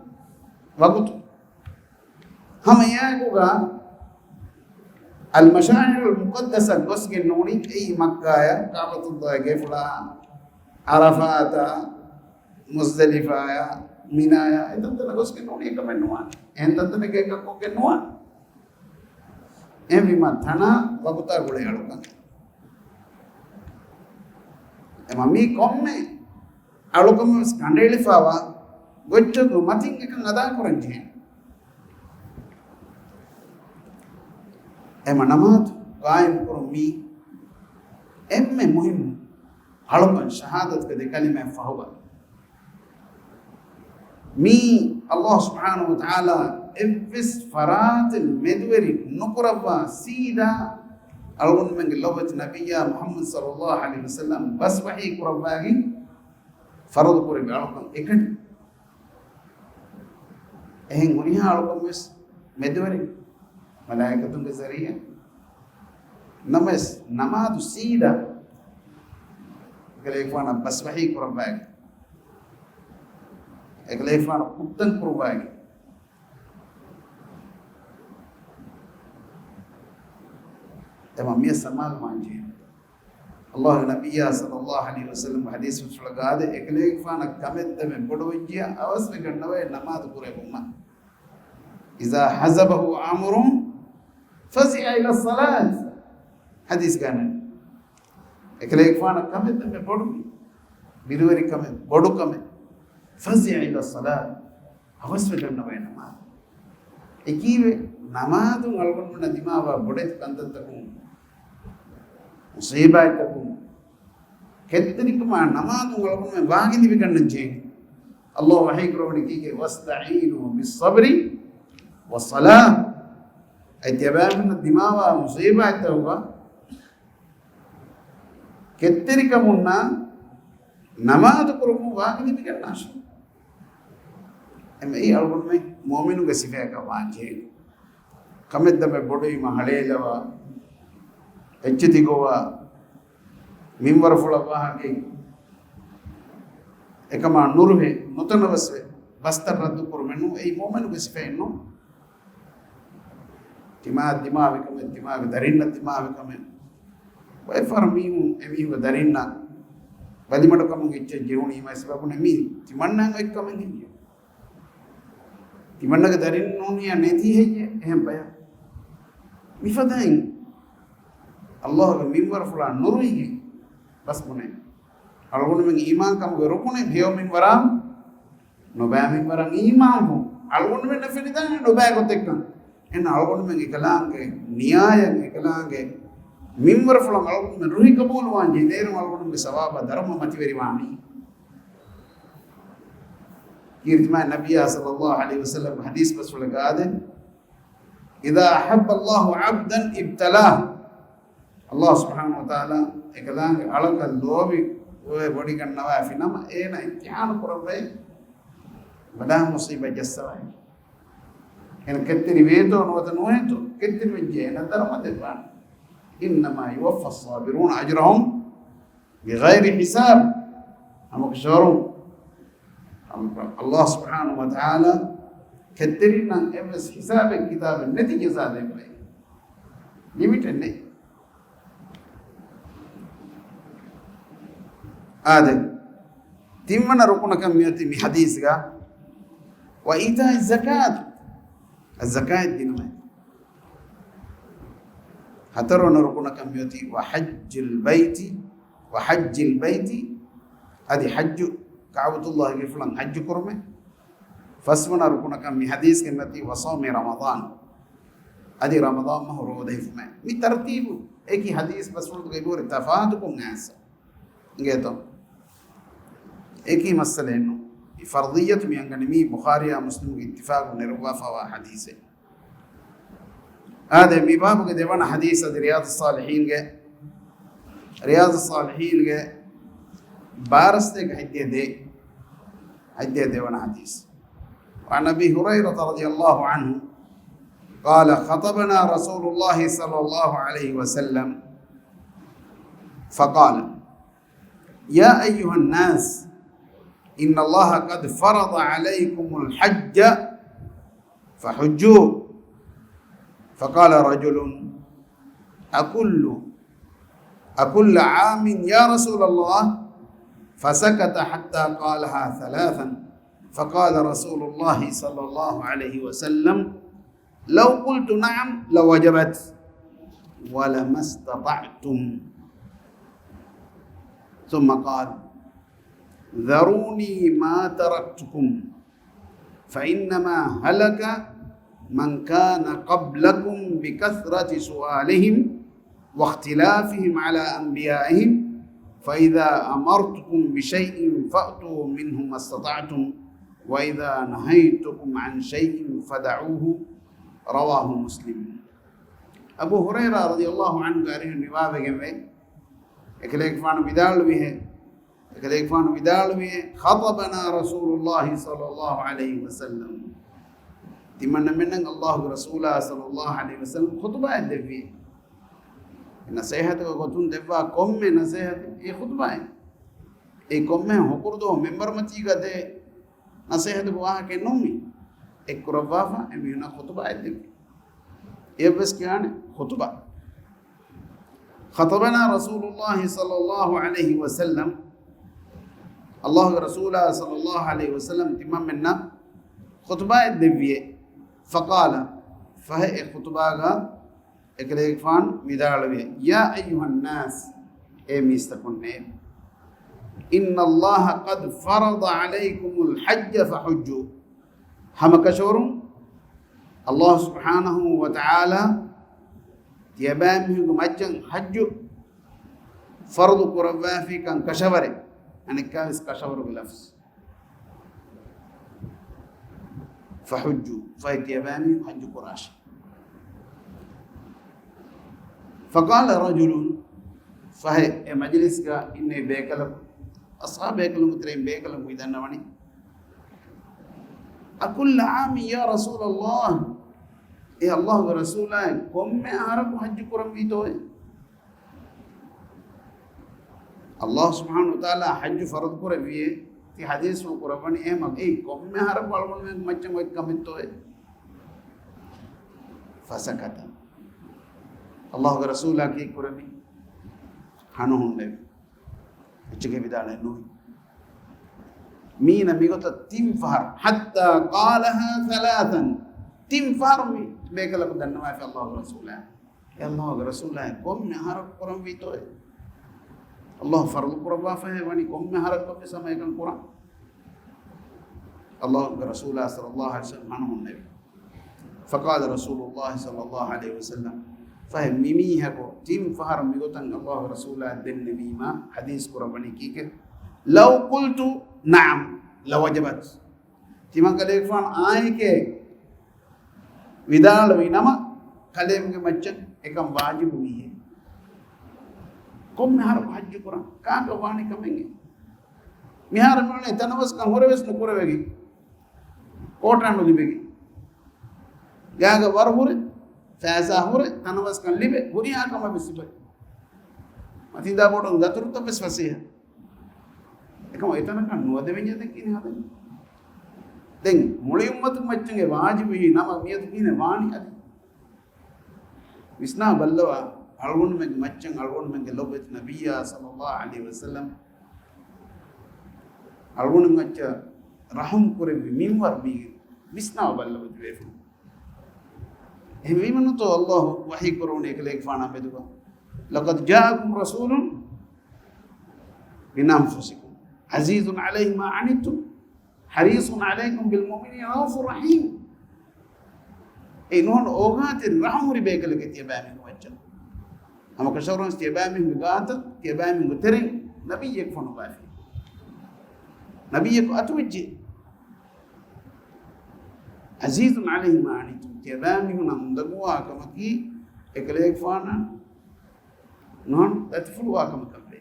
ވަގުތު. ހަމަ އެއާއެކުގަ އަލްމަޝާޢިރުލް މުޤައްދަސަށް ގޮސްގެން ނޫނީ އެއީ މައްކާޔަށް، ކަޢުބަތުﷲގެ ގެފުޅާ، ޢަރަފާތާ، މުޒްދަލިފާޔާ، މިނާޔާ، އެތަންތަނަށް ގޮސްގެން ނޫނީ އެކަމެއް ނުވާނެ. އެހެން ތަންތަނެއްގަ އެކަން ކޮށްގެން ނުވާނެ. އެހެންވީމަ ތަނާ ވަގުތާ ގުޅޭ އަޅުކަން. އެމަ މީ ކޮންމެ އަޅުކަމެއް ވެސް ކަނޑައެޅިފައިވާ ގޮތްޖައްގު މަތިން އެކަން އަދާކުރަން ޖެހޭ. އެމަ ނަމާދު ޤާއިމް ކުރުން މީ އެންމެ މުހިއްމު އަޅުކަން ޝަހާދަތުގެ ދެ ކަލިމައަށް ފަހުގަ. މީ ﷲ ސުބްޙާނަހޫ ވަތަޢާލާ އެއްވެސް ފަރާތެއް މެދުވެރި ނުކުރައްވާ ސީދާ އަޅުގަނޑުމެންގެ ލޮބުވެތި ނަބިއްޔާ މުޙައްމަދު ޞައްލައްލާހު ޢަލައިހި ވަސައްލަމް ބަސް ވަޙީ ކުރައްވާގެން ފަރުޟު ކުރެއްވި އަޅުކަން އެކަނި. އެހެން ހުރިހާ އަޅުކަން ވެސް މެދުވެރި މަލާއިކަތުންގެ ޒަރީޢާ. ނަމަވެސް ނަމާދު ސީދާ އެކަލޭގެފާނަށް ބަސް ވަޙީ ކުރައްވާގެން، އެކަލޭގެފާނު ކުށްތައް ކުރުވާގެން، އެމަ މިޔަ ސަމާލު ވާންޖެހޭ. އައްލާހުގެ ނަބިއްޔާ ޞައްލައްލާހު ޢަލައިހި ވަސައްލަމް ޙަދީޘް ފުށުޅަ ގާދެ އެކަލޭގެފާނަށް ކަމެއް ދެމެ ބޮޑުވެއްޖިޔާ އަވަސްވެގަންނަވައި ނަމާދު ކުރެވުމަށް. إذا حزبه أمر فزع إلى الصلاة. ޙަދީޘް ގާނެ. އެކަލޭގެފާނަށް ކަމެއް ދެމެ ބޮޑުވި. ބިރުވެރި ކަމެއް، ބޮޑު ކަމެއް. فزع إلى الصلاة. އަވަސްވެގަންނަވައި ނަމާދު. އެކީވެ ނަމާދުން އަޅުގަނޑުމެންނަށް ދިމާވާ ބޮޑެތި ކަންތައްތަކުން، މުޞީބާތްތަކުން، ކެތްތެރިކަމާ ނަމާދުން އަޅުގަނޑުމެން ވާގިލިވިގަންނަން ޖެހޭ. އައްލާހު ވަޙީ ކުރައްވަނީ ކީކޭ؟ واستعينوا بالصبر والصلاة. އަދި ތިޔަބައިމީހުންނަށް ދިމާވާ މުޞީބާތްތަކުގަ ކެތްތެރިކަމުންނާ ނަމާދު ކުރުމުން ވާގިލިވިގަންނާށޭ. އެމަ އެއީ އަޅުގަނޑުމެން މުއުމިނުގެ ސިފައަކަށް ވާންޖެހޭ. ކަމެއް ދަމެ ބޮޑުވީމަ ހަޅޭލަވާ، އެއްޗެތި ގޮވާ، މިންވަރުފުޅަށް ވާހަކައެއް އެކަމާ ނުރުހޭ، ނުތަނަވަސްވެ، ބަސްތައް ރައްދު ކުރުމެއް ނޫ. އެއީ މުއުމިނުގެ ސިފައެއް ނޫ. ތިމާ ދިމާވި ކަމެއް، ތިމާގެ ދަރިންނަށް ދިމާވި ކަމެއް. ވައިފަރު މީހުން އެމީހުންގެ ދަރިންނަށް ބަލިމަޑުކަމުގެ އެއްޗެއް ޖެހުނީމަ އެސަބަބުން މީ ތިމަންނައަށް އޮތް ކަމެއް ހެއްޔެ؟ ތިމަންނަގެ ދަރިން ނޫނިއްޔާ ނެތީ ހެއްޔެ؟ އެހެން ބަޔަށް. މިފަދައިން އައްލާހުގެ މިންވަރުފުޅާ ނުރުހިގެން ބަސް ބުނޭ. އަޅުގަނޑުމެން އީމާންކަމުގެ ރުކުނެއް ހެޔޮ މިންވަރާ ނުބައި މިންވަރަށް އީމާންވުން. އަޅުގަނޑުމެންނަށް ފެނިދާނެ ނުބައި ގޮތެއްކަން. އެން އަޅުގަނޑުމެން އެކަލާނގެ ނިޔާޔަށް އެކަލާނގެ މިންވަރުފުޅަށް އަޅުގަނޑުމެން ރުހި ޤަބޫލުވާންޖެހޭ. އޭރުން އަޅުގަނޑުމެންގެ ސަވާބާ ދަރުމަ މަތިވެރިވާނީ. ކީރިތި މާތް ނަބިއްޔާ ޞައްލައްލާހު ޢަލައިހި ވަސައްލަމް ޙަދީޘް ބަސްފުޅަށް ގާދެ، إذا أحب الله عبدا ابتلاه. އައްލާހު ސުބްޙާނަހު ވަތަޢާލާ އެކަލާނގެ އަޅަކަށް ލޯބި ވެވޮޑިގަންނަވާފި ނަމަ، އޭނަ އިމްތިޙާނު ކުރައްވައި ބަލާ މުޞީބަތް ޖައްސަވައި. އޭނަ ކެތްތެރި ވޭތޯ ނުވަތަ ނުވޭތޯ، ކެތްތެރި ވެއްޖެ އޭނަ ދަރުމަ ދެއްވާނެ. إنما يوفى الصابرون أجرهم بغير حساب. ހަމަކަށަވަރުން އައްލާހު ސުބްޙާނަހު ވަތަޢާލާ ކެތްތެރިންނަށް އެއްވެސް ހިސާބެއް ކިތާބެއް ނެތި ޖަޒާ ދެއްވައި. ލިމިޓެއް ނެތް. އާދެ، ތިންވަނަ ރުކުނަކަށް މިއޮތީ މި ޙަދީޘްގަ، وإيتاء الزكاة، އައްޒަކާތް ދިނުމެއް. ހަތަރުވަނަ ރުކުނަކަށް މިއޮތީ وحج البيت، وحج البيت، އަދި ޙައްޖު، ކަޢުބަތުﷲގެފުޅަށް ޙައްޖު ކުރުމެއް. ފަސްވަނަ ރުކުނަކަށް މި ޙަދީޘްގެ މަތީ وصوم رمضان، އަދި ރަމަޟާން މަހު ރޯދަ ހިފުމެއް. މި ތަރުތީބު އެކި ޙަދީޘް ބަސްފުޅުގެ ބުރި ތަފާތުކޮށް އައިސް އިނގޭތޯ؟ އެކި މައްސަލައެއްނު. މި ފަރްޟިއްޔަތު މި އަންގަނީ މީ ބުޚާރީއާ މުސްލިމުގެ އިއްތިފާޤުން ނެރުއްވާފަވާ ޙަދީޘެއް. އާދެ، މި ބާބުގެ ދެވަނަ ޙަދީޘް އަދި ރިޔާޟުއްޞާލިޙީންގެ، ރިޔާޟުއްޞާލިޙީންގެ ބާރަސްތޭކަ ހަތްދިހަ ދޭ، ހަތްދިހަ ދެވަނަ ޙަދީޘް. وعن أبي هريرة رضي الله عنه قال خطبنا رسول الله صلى الله عليه وسلم فقال يا أيها الناس إن الله قد فرض عليكم الحج فحجوا. فقال رجل أكل، أكل عام يا رسول الله؟ فسكت حتى قالها ثلاثا. فقال رسول الله صلى الله عليه وسلم لو قلت نعم لوجبت ولما استطعتم. ثم قال ذروني ما تركتكم فإنما هلك من كان قبلكم بكثرة سؤالهم واختلافهم على أنبيائهم، فإذا أمرتكم بشيء فأتوا منه ما استطعتم، وإذا نهيتكم عن شيء فدعوه. رواه مسلم. އަބޫ ހުރައިރާ ރަޟިޔަﷲ ޢަންހުގެ އަރިހުން ރިވާވެގެންވޭ، އެކަލޭގެފާނު ވިދާޅުވިހެ، އެކަލޭގެފާނު ވިދާޅުވި، خطبنا رسول الله صلى الله عليه وسلم. ތިމަންނަމެންނަށް އައްލާހުގެ ރަސޫލާ ޞައްލައްލާހު ޢަލައިހި ވަސައްލަމް ޚުޠުބާއެއް ދެއްވި. ނަޞޭޙަތުގެ ގޮތުން ދެއްވާ ކޮންމެ ނަޞޭޙަތެއް އެ ޚުޠުބާއެއް. އެ ކޮންމެ ހުކުރުދުވަހު މިންބަރުމަތީގަ ދޭ ނަޞޭޙަތުގެ ވާހަކައެއް ނޫން މީ. އެއްކުރައްވާފަ އެމީހުންނަށް ޚުޠުބާއެއް ދެއްވި. އެއަށްވެސް ކިޔާނެ ޚުޠުބާ. خطبنا رسول الله صلى الله عليه وسلم، ﷲ ގެ ރަސޫލާ ޞައްލަﷲ ޢަލައިހި ވަސައްލަމް ތިމަންމެންނަށް ޚުޠުބާއެއް ދެއްވިއޭ. فقال، ފަހެ އެ ޚުޠުބާގަ އެކަލޭގެފާނު ވިދާޅުވި، يا أيها الناس، އޭ މީސްތަކުންނޭ، إن الله قد فرض عليكم الحج فحجوا. ހަމަކަށަވަރުން ﷲ ސުބްޙާނަހޫ ވަތަޢާލާ ތިޔަބައިމީހުންގެ މައްޗަށް ޙައްޖު ފަރުޟު ކުރައްވާފިކަން ކަށަވަރެއް، އަނެއްކާވެސް ކަށަވަރުގެ ލަފްޒު. فحجوا، ފަހެ ތިޔަބައިމީހުން ޙައްޖު ކުރާށޭ. فقال رجل، ފަހެ އެ މަޖިލިސްގަ އިންނެވި ބޭކަލަކު، އަޞްޙާބު ބޭކަލުންގެ ތެރެއިން ބޭކަލަކު މި ދަންނަވަނީ، أكل عام يا رسول الله، އޭ ﷲ ގެ ރަސޫލާއޭ، ކޮންމެ އަހަރަކު ޙައްޖު ކުރަންވީތޯއޭ؟ ﷲ ސުބްޙާނަހޫ ވަތަޢާލާ ޙައްޖު ފަރުޟު ކުރެއްވިއޭ، ތި ޙަދީޘްފުޅު ކުރައްވަނީ އެހެމަ، އެއީ ކޮންމެ އަހަރަކު އަޅުގަނޑުމެން މައްޗަށް އޮތް ކަމެއްތޯއޭ؟ فسكت. ﷲ ގެ ރަސޫލާ ކީއްކުރެއްވީ؟ ހަނު ހުންނެވި. އެއްޗެކޭ ވިދާޅުވެ ނުވި. މީނަ މިގޮތަށް ތިން ފަހަރު، حتى قالها ثلاثا، ތިން ފަހަރު މި ބޭކަލަކު ދަންނަވައިފި ﷲ ގެ ރަސޫލާ. އޭ ﷲ ގެ ރަސޫލާއޭ، ކޮންމެ އަހަރަކު ކުރަންވީތޯއޭ؟ ﷲ ފަރުޟު ކުރައްވާފައޭ ވަނީ ކޮންމެ އަހަރަކު ވެސް ހަމައެކަނި ކުރަން. ﷲ ގެ ރަސޫލާ ޞައްލަﷲ ޢަލައިހި ވަސައްލަމް ހަނު ހުންނެވި. فقال رسول الله صلى الله عليه وسلم، ފަހެ މި މީހަކު ތިން ފަހަރު މިގޮތަށް ﷲ ގެ ރަސޫލާ ދެންނެވީމަ ޙަދީޘް ކުރައްވަނީ ކީކޭ؟ لو قلت نعم لوجبت. ތިމަން ކަލޭގެފާނު އާނއެކޭ ވިދާޅުވި ނަމަ، ކަލޭމެންގެ މައްޗަށް އެކަން ވާޖިބު ވީހޭ. ކޮންމެ އަހަރަކު ޙައްޖު ކުރަން ކާކަށް ވާނެ ކަމެއް؟ މިހާރު މިއުޅެނީ ތަނަވަސްކަން ހުރެވެސް ނުކުރެވެގެން، ކޯޓަށް ނުލިބެގެން، ގާގަ ވަރު ހުރެ، ފައިސާ ހުރެ، ތަނަވަސްކަން ލިބެ، ހުރިހާ ކަމަށް ވެސް ސިފައި. މަތިންދާ ބޯޓުން ދަތުރުތައް ވެސް ފަސޭހަ. އެކަމަ އެތަނަކަށް ނުވަދެވެންޏާ ދެން ކިހިނެއް ހަދަނީ؟ ދެން މުޅި އުއްމަތުގެ މައްޗަށް އެ ވާޖިބު ވީ ނަމަ މިއަދު ކިހިނެއް ވާނީ އަދި؟ ވިސްނާ ބައްލަވާ، އަޅުގަނޑުމެންގެ މައްޗަށް އަޅުގަނޑުމެންގެ ލޮބުވެތި ނަބިއްޔާ ޞައްލަﷲ ޢަލައިހި ވަސައްލަމް އަޅުގަނޑު މައްޗަށް ރަޙުމް ކުރެއްވި މިންވަރު މީގެ ވިސްނާ ބައްލަވަ ދިވެފުން. އެހެންވީމަ ނުތޯ ﷲ ވަޙީ ކުރެވުނީ އެކަލޭގެފާނާ މެދުގަ، لقد جاءكم رسول من أنفسكم عزيز عليه ما عنتم حريص عليكم بالمؤمنين رءوف رحيم. އެ ނޫން އޯގާތެރި ރަޙުމްހުރި ބޭކަލެކޭ ތިޔަބައިމީހުން މައްޗަށް. ހަމަކަށަވަރުން ތިޔަބައިމީހުންގެ ގާތަށް، ތިޔަބައިމީހުންގެ ތެރެއިން ނަބިއްޔެއް ފޮނުއްވާފި. ނަބިއްޔަކު އަތުވެއްޖެ. عزيز عليه ما عنتم، ތިޔަބައިމީހުންނަށް އުނދަގޫވާ ކަމަކީ އެކަލޭގެފާނަށް ނޫން ދަތިފުޅުވާ ކަމަކަށްވޭ.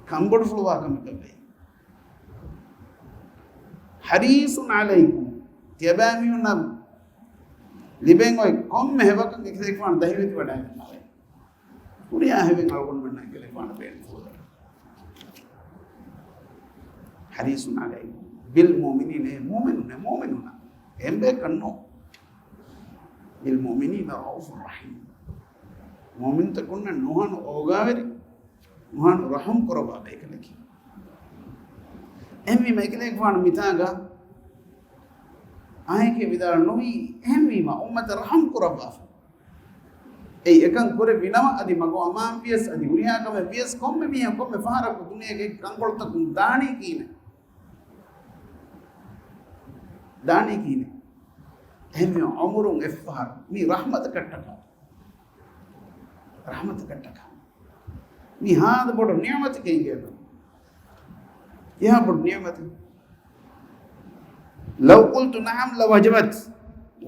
ކަންބޮޑުފުޅުވާ ކަމަކަށްވޭ. حريص عليكم، ތިޔަބައިމީހުންނަށް ލިބެން އޮތް ކޮންމެ ހެޔޮކަން އެކަލޭގެފާނު ދަހިވެތިވަޑައިގަންނަވައި. ހުރިހާ ހެޔޮކަން އަޅުގަނޑުމެންނަށް އެކަލޭގެފާނު ބޭނުންފުޅު ދެއްވާ. حريص عليكم بالمؤمنين، އޭ މުއުމިނުންނޭ، މުއުމިނުންނަށް އެނބޭކަށް ނޫން. بالمؤمنين رءوف رحيم. މުއުމިންތަކުންނަށް ނުހަނު އޯގާވެރި، ނުހަނު ރަޙުމް ކުރައްވާ ބޭކަލަކީ. އެހެންވީމަ އެކަލޭގެފާނު މިތާގަ އާނއެކޭ ވިދާޅު ނުވީ، އެހެންވީމަ އުއްމަތަށް ރަޙުމް ކުރައްވާފަ. އެއީ އެކަން ކުރެއްވި ނަމަ އަދި މަގު އަމާން ވިޔަސް އަދި ހުރިހާ ކަމެއް ވިޔަސް ކޮންމެ މީހަކު ކޮންމެ ފަހަރަކު ދުނިޔޭގެ ކަންކޮޅުތަކުން ދާނީ ކިހިނެއް؟ ދާނީ ކިހިނެއް؟ އެހެންވީމަ އުމުރުން އެއްފަހަރު މީ ރަޙްމަތަކަށްޓަކާ. ރަޙްމަތަކަށްޓަކާ. މީ ހާދަ ބޮޑު ނިޢުމަތެކޭ އިނގޭތޯ. އެހާ ބޮޑު ނިޢުމަތެއް. لو قلت نعم لوجبت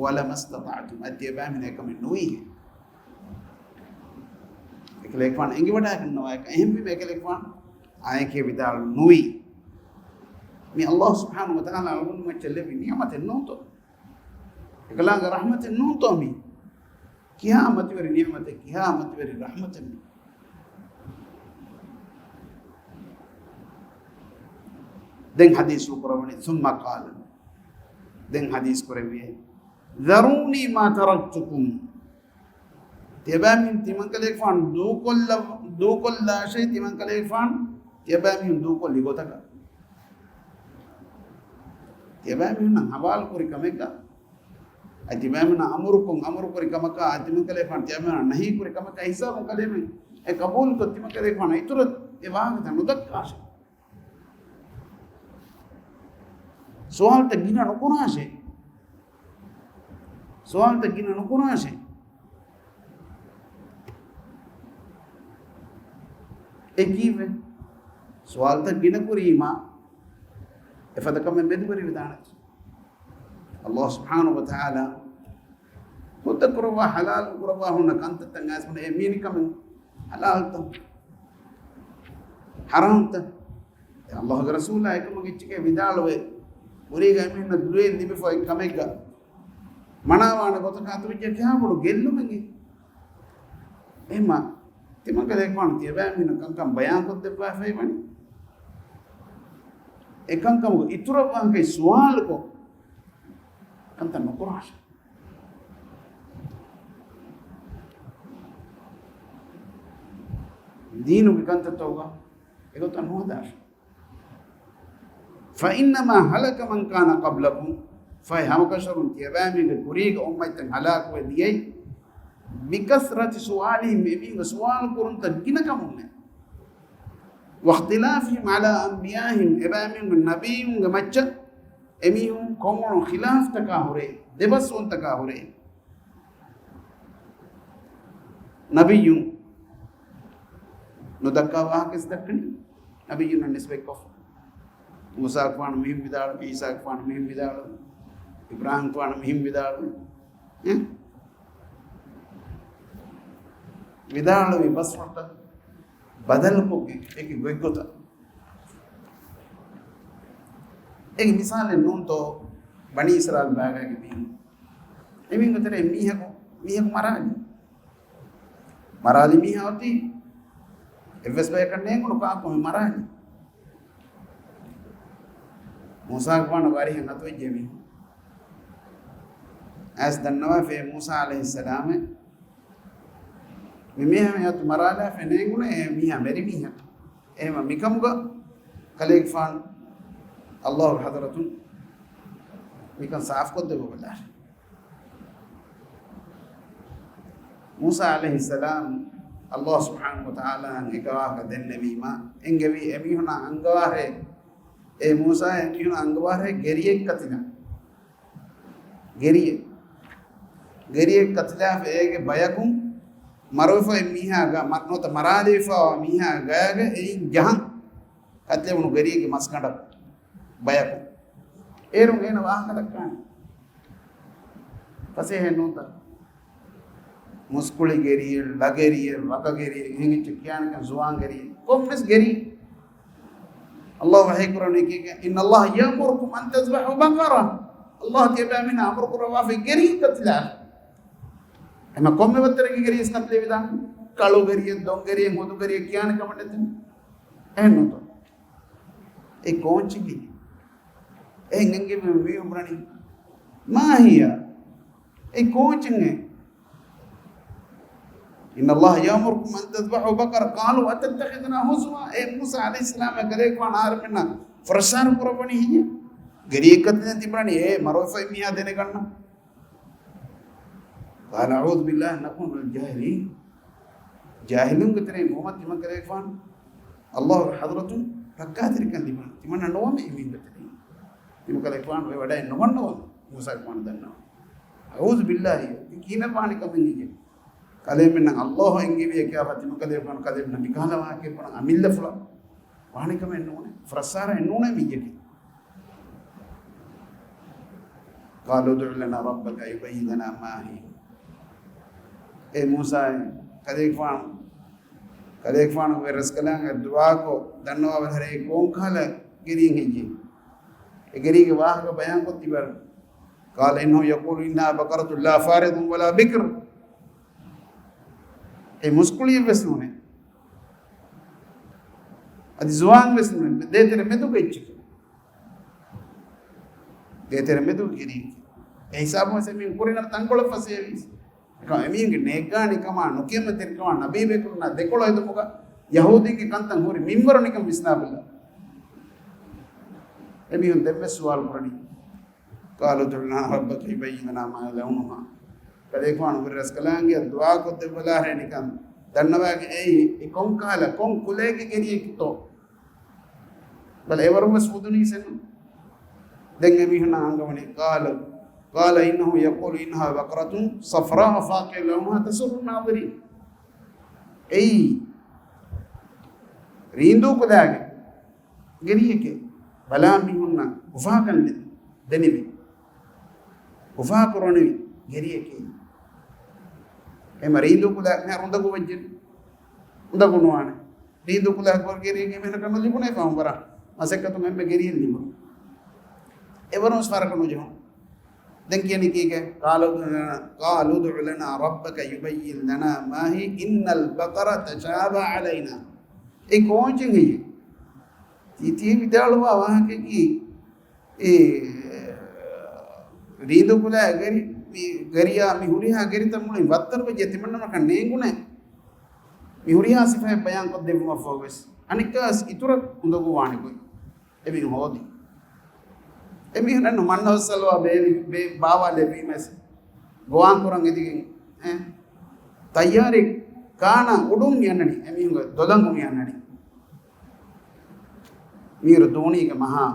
ولما استطعتم. އަދި ތިޔަބައިމީހުން އެކަމެއް ނުވީހޭ. އެކަލޭގެފާނު އެނގިވަޑައިގަންނަވާ އެކަން. އެހެންވީމަ އެކަލޭގެފާނު އާނއެކޭ ވިދާޅު ނުވީ. މީ ﷲ ސުބްޙާނަހޫ ވަތަޢާލާ އަޅުގަނޑުމެން މައްޗަށް ލެއްވި ނިޢުމަތެއް ނޫންތޯ؟ އެކަލާނގެ ރަޙްމަތެއް ނޫންތޯ މީ؟ ކިހާ މަތިވެރި ނިޢުމަތެއް، ކިހާ މަތިވެރި ރަޙްމަތެއް މީ؟ ދެން ޙަދީޘް ކުރައްވަނީ، ثم قال، ދެން ޙަދީޘް ކުރެއްވިއޭ، ذروني ما تركتكم. ތިޔަބައިމީހުން ތިމަންކަލޭގެފާނު ދޫކޮށްލަ-، ދޫކޮށްލާށޭ، ތިމަންކަލޭގެފާނު ތިޔަބައިމީހުން ދޫކޮށްލި ގޮތަކަށް. ތިޔަބައިމީހުންނަށް ހަވާލުކުރި ކަމެއްގަ، އަދި ތިމައިމީހުންނަށް އަމުރުކޮށް، އަމުރުކުރި ކަމަކާ، އަދި ތިމަންކަލޭގެފާނު ތިޔަބައިމީހުންނަށް ނަހީކުރި ކަމަކާ ހިސާބުން ކަލޭމެން އެ ޤަބޫލުކޮށް، ތިމަންކަލޭގެފާނަށް އިތުރަށް އެ ވާހަކަތައް ނުދައްކާށޭ. ސުވާލުތައް ގިނަ ނުކުރާށޭ. ސުވާލުތައް ގިނަ ނުކުރާށޭ. އެ ކީއްވެ؟ ސުވާލުތައް ގިނަ ކުރީމާ އެފަދަ ކަމެއް މެދުވެރިވެދާނެތަ؟ ﷲ ސުބްޙާނަހޫ ވަތަޢާލާ ހުއްދަ ކުރައްވާ، ޙަލާލު ކުރައްވާ ހުންނަ ކަންތައްތައް އައިސް ބުނޭ، އެ މީނިކަމެއް ޙަލާލުތަ؟ ޙަރާމްތަ؟ އެ ﷲގެ ރަސޫލާ އެކަމަކު އެއްޗެކޭ ވިދާޅުވޭ، ކުރީގަ އެމީހުންނަށް ދުވެއް ލިބިފައި ކަމެއްގަ މަނާވާނެ ގޮތަކަށް އަތުވެއްޖެ ކިހާ ބޮޑު ގެއްލުމެއްގެ؟ އެހެންމާ ތިމަންކަލޭގެފާނު ތިޔަބައިމީހުންނަށް ކަންކަން ބަޔާންކޮށްދެއްވާފައި ވަނީ، އެ ކަންކަމުގެ އިތުރަށް ވާހަކައި ސުވާލުކޮށް، ކަންތައް ނުކުރާށޭ. ދީނުގެ ކަންތައްތަކުގަ އެގޮތަށް ނުހަދާށޭ. فإنما هلك من كان قبلكم، ފަހެ ހަމަކަށަވަރުން ތިޔަބައިމީހުންގެ ކުރީގެ އުއްމަތްތައް ހަލާކުވެ ދިޔައީ، بكثرة سؤالهم، އެމީހުންގެ ސުވާލު ކުރުންތައް ގިނަ ކަމުންނޭ، واختلافهم على أنبيائهم، އެބައިމީހުންގެ ނަބީންގެ މައްޗަށް އެމީހުން ކޮށްއުޅުނު ޚިލާފްތަކާ ހުރެ، ދެބަސްވުންތަކާ ހުރެ. ނަބިއްޔުން ނުދައްކާ ވާހަކަވެސް ދައްކަނީ. ނަބިއްޔުންނަށް ނިސްބަތްކޮށް، މޫސާގެފާނު މިހެން ވިދާޅުވި، ޢީސާގެފާނު މިހެން ވިދާޅުވި، އިބްރާހީމްގެފާނު މިހެން ވިދާޅުވި. އެ؟ ވިދާޅުވި ބަސްފުޅުތައް ބަދަލުކޮށްގެން އެކި ގޮތްގޮތަށް. އޭގެ މިސާލެއް ނޫންތޯ ބަނީ އިސްރާއީލް ބާގާގެ މީހުން. އެމީހުންގެ ތެރޭ މީހަކު، މީހަކު މަރާލި. މަރާލި މީހާ އޮތީ އެއްވެސް ބަޔަކަށް ނޭނގުނު ކާކު މި މަރާލި. މޫސާގެފާނު ވަރިހަށް އަތުވެއްޖެ މީހުން. އައިސް ދަންނަވާފައޭ މޫސާ ޢަލައިހިއްސަލާމެ މި މީހާ މި އަތު މަރާލާފަ ނޭނގުނޭ އެ މީހާ މެރި މީހަކަށް. އެހެންމަ މިކަމުގަ ކަލޭގެފާނު ﷲގެ ޙަޟްރަތުން މިކަން ސާފުކޮށްދެއްވަބަލާށޭ. މޫސާ ޢަލައިހިއްސަލާމް ﷲ ސުބްޙާނަހޫ ވަތަޢާލާއަށް އެކަވާހަކަ ދެންނެވީމާ، އެންގެވީ އެމީހުނާ އަންގަވާށޭ، އޭ މޫސާ، އެމީހުނާ އަންގަވާށޭ ގެރިއެއް ކަތިލާ. ގެރިއެއް. ގެރިއެއް ކަތިލާފަ އޭގެ ބަޔަކުން މަރުވެފައި މީހާގަ، މަ-، ނުވަތަ މަރާލެވިފައިވާ މީހާ ގަޔަށް އެއިން ޖަހަން. ކަތިލެވުނު ގެރިއެއްގެ މަސްގަނޑަށް ބަޔަކު. އޭރުން އޭނަ ވާހަކަ ދައްކާނެ. ފަސޭހައެއް ނޫންތަ؟ މުސްކުޅި ގެރިއެއް، ޅަ ގެރިއެއް، ވަކަ ގެރިއެއް، އެހެން އެއްޗެއް ކިޔާނެކަން ޒުވާން ގެރިއެއް. ކޮންމެސް ގެރިއެއް. ﷲ ވަޙީ ކުރަނީ ކީކޭ؟ إن الله يأمركم أن تذبحوا بقرة. ﷲ ތިޔަބައިމީހުން އަމުރު ކުރައްވާފައި ގެރިއެއް ކަތިލާ. އެމަ ކޮންމެ ވައްތަރެއްގެ ގެރިއެއް ކަތިލެވިދާނެ. ކަޅު ގެރިއެއް، ދޮން ގެރިއެއް، ހުދު ގެރިއެއް ކިޔާނެ ކަމަށް ނެތެ. އެހެން ނޫންތޯ؟ އެ ކޯންޗިގެ. އެހެން އެނގެ މި މީހުން ބުނަނީ. ما هي؟ އެ ކޯންޗިން އެ. إن الله يأمركم أن تذبحوا بقرة قالوا أتتخذنا هزوا. އޭ މޫސާ ޢަލައިހިއްސަލާމް ކަލޭގެފާނު އަހަރެމެންނަށް ފުރައްސާރަ ކުރައްވަނީ ހިއްޔެ؟ ގެރިއެއް ކަތިލެން ތި ބުނަނީ އޭ މަރުވެފައި މީހާ ދެނެގަންނަ. قال أعوذ بالله أن أكون من الجاهلين. ޖާހިލުންގެ ތެރެއިން ނުވަތަ ތިމަން ކަލޭގެފާނު ﷲގެ ޙަޟްރަތުން ރައްކާތެރިކަން ލިބުނު. ތިމަންނަށް ނުވަމެ އެމީހުންގެ ތެރެއިން. ތިމަން ކަލޭގެފާނު އެ ވަޑައެއް ނުވަންނަވަން މޫސާގެފާނު ދަންނަވަން. أعوذ بالله. އެ ކިހިނެއް ވާނެ ކަމެއް ނިޔެ. ކަލޭމެންނަށް ﷲ އެންގެވިއެކެ އާފަ ތިމަން ކަލޭގެފާނު ކަލޭމެންނަށް މިކަހަލަ ވާހަކައެއް ބުނަން އަމިއްލަފުޅަށް ވާނެ ކަމެއް ނޫނޭ. ފުރައްސާރައެއް ނޫނޭ މިއްޔަކީ. قالوا ادع لنا ربك يبين لنا ما هي. އޭ މޫސާއޭ، ކަލޭގެފާނު، ކަލޭގެފާނުގެ ރަސްކަލާނގެ ދުޢާކޮށް ދަންނަވާބަލަ ހަރޭ ކޯންކަހަލަ ގެރިއެއް ހެއްޔޭ؟ އެ ގެރީގެ ވާހަކަ ބަޔާންކޮށް ތިބަރު. قال إنه يقول إنها بقرة لا فارض ولا بكر. އެ މުސްކުޅިއެއް ވެސް ނޫނޭ. އަދި ޒުވާން ވެސް ނޫނޭ. ދޭތެރެ މެދުގެ އެއްޗެކޭ. ދޭތެރެ މެދުގެ ގެރީ. އެ ހިސާބުން ވެސް މި ކުރިނަ ތަންކޮޅެއް ފަސޭވީސް. އެމީހުންގެ ނޭއްގާނިކަމާ ނުކިޔަމަތެރިކަމާ ނަބީބޭކަލުންނާ ދެކޮޅު އެދުމުގަ ޔަހޫދީންގެ ކަންތައް ހުރި މިންވަރު ނިކަން ވިސްނާބަލަ. އެމީހުން ދެންވެސް ސުވާލު ކުރަނީ، قَالُوا ادْعُ لَنَا رَبَّكَ يُبَيِّنْ لَنَا مَا لَوْنُهَا. ކަލޭގެފާނު ހުރި ރަސްކަލާނގެއަށް ދުޢާކޮށްދެއްވަލާހޭ ނިކަން ދަންނަވާގެ އެއީ އެ ކޮން ކަހަލަ ކޮން ކުލައެއްގެ ގެރިއެއްތޯ؟ ބަލަ އެވަރުން ވެސް ފުދުނީސެއްނު. ދެން އެމީހުންނަށް އަންގަވަނީ، قَالَ، قَالَ إِنَّهُ يَقُولُ إِنَّهَا بَقَرَةٌ صَفْرَاءُ فَاقِعٌ لَوْنُهَا تَسُرُّ النَّاظِرِينَ. އެއީ ރީނދޫ ކުލައިގެ ގެރިއެކޭ. ބަލާ މީހުންނަށް އުފާކަން ދެ-، ދެނިވި، އުފާކުރަނިވި ގެރިއެކޭ. އެމަ ރީނދޫ ކުލަ މިހާރު އުނދަގޫ ވެއްޖެ. އުނދަގޫ ނުވާނެ. ރީނދޫ ކުލަ ގެރިއެކޭ މިހެނަކަށް ނުލިބުނޭ ފަހުން ވަރަށް މަސައްކަތުން އެންމެ ގެރިއެއް ލިބުނު. އެވަރުން ފަރަކަށް ނުޖެހުނު. ދެން ކިޔަނީ ކީކޭ؟ قَالُوا ادْعُ لَنَا، قَالُوا ادْعُ لَنَا رَبَّكَ يُبَيِّنْ لَنَا مَا هِيَ إِنَّ الْبَقَرَ تَشَابَهَ عَلَيْنَا. އެ ކޯންޗެއް ހެއްޔޭ؟ ތީ ތި ވިދާޅުވާ ވާހަކައަކީ އެ ރީނދޫ ކުލައިގެ ގެރި، މި ގެރިއާ މި ހުރިހާ ގެރިތައް މުޅިން ވައްތަރުވެއްޖެ ތިމަންނަމަކަށް ނޭނގުނޭ. މި ހުރިހާ ސިފައެއް ބަޔާންކޮށް ދެއްވުމަށްފަހު ވެސް އަނެއްކާވެސް އިތުރަށް އުނދަގޫ ވާނެ ގޮތް. އެމީހުން ހޯދި. އެމީހުންނަށް މަންނަ ހޮއްސަލުވާ ބޭލި، ބޭ-، ބާވާލެވީމަސް ގޮވާން ކުރަން އެދިގެން، އެ، ތައްޔާރީ ކާނާ އުޑުން މި އަންނަނީ، އެމީހުންގެ ދޮލަނގު މި އަންނަނީ. މީރު ދޫނީގެ މަހާ،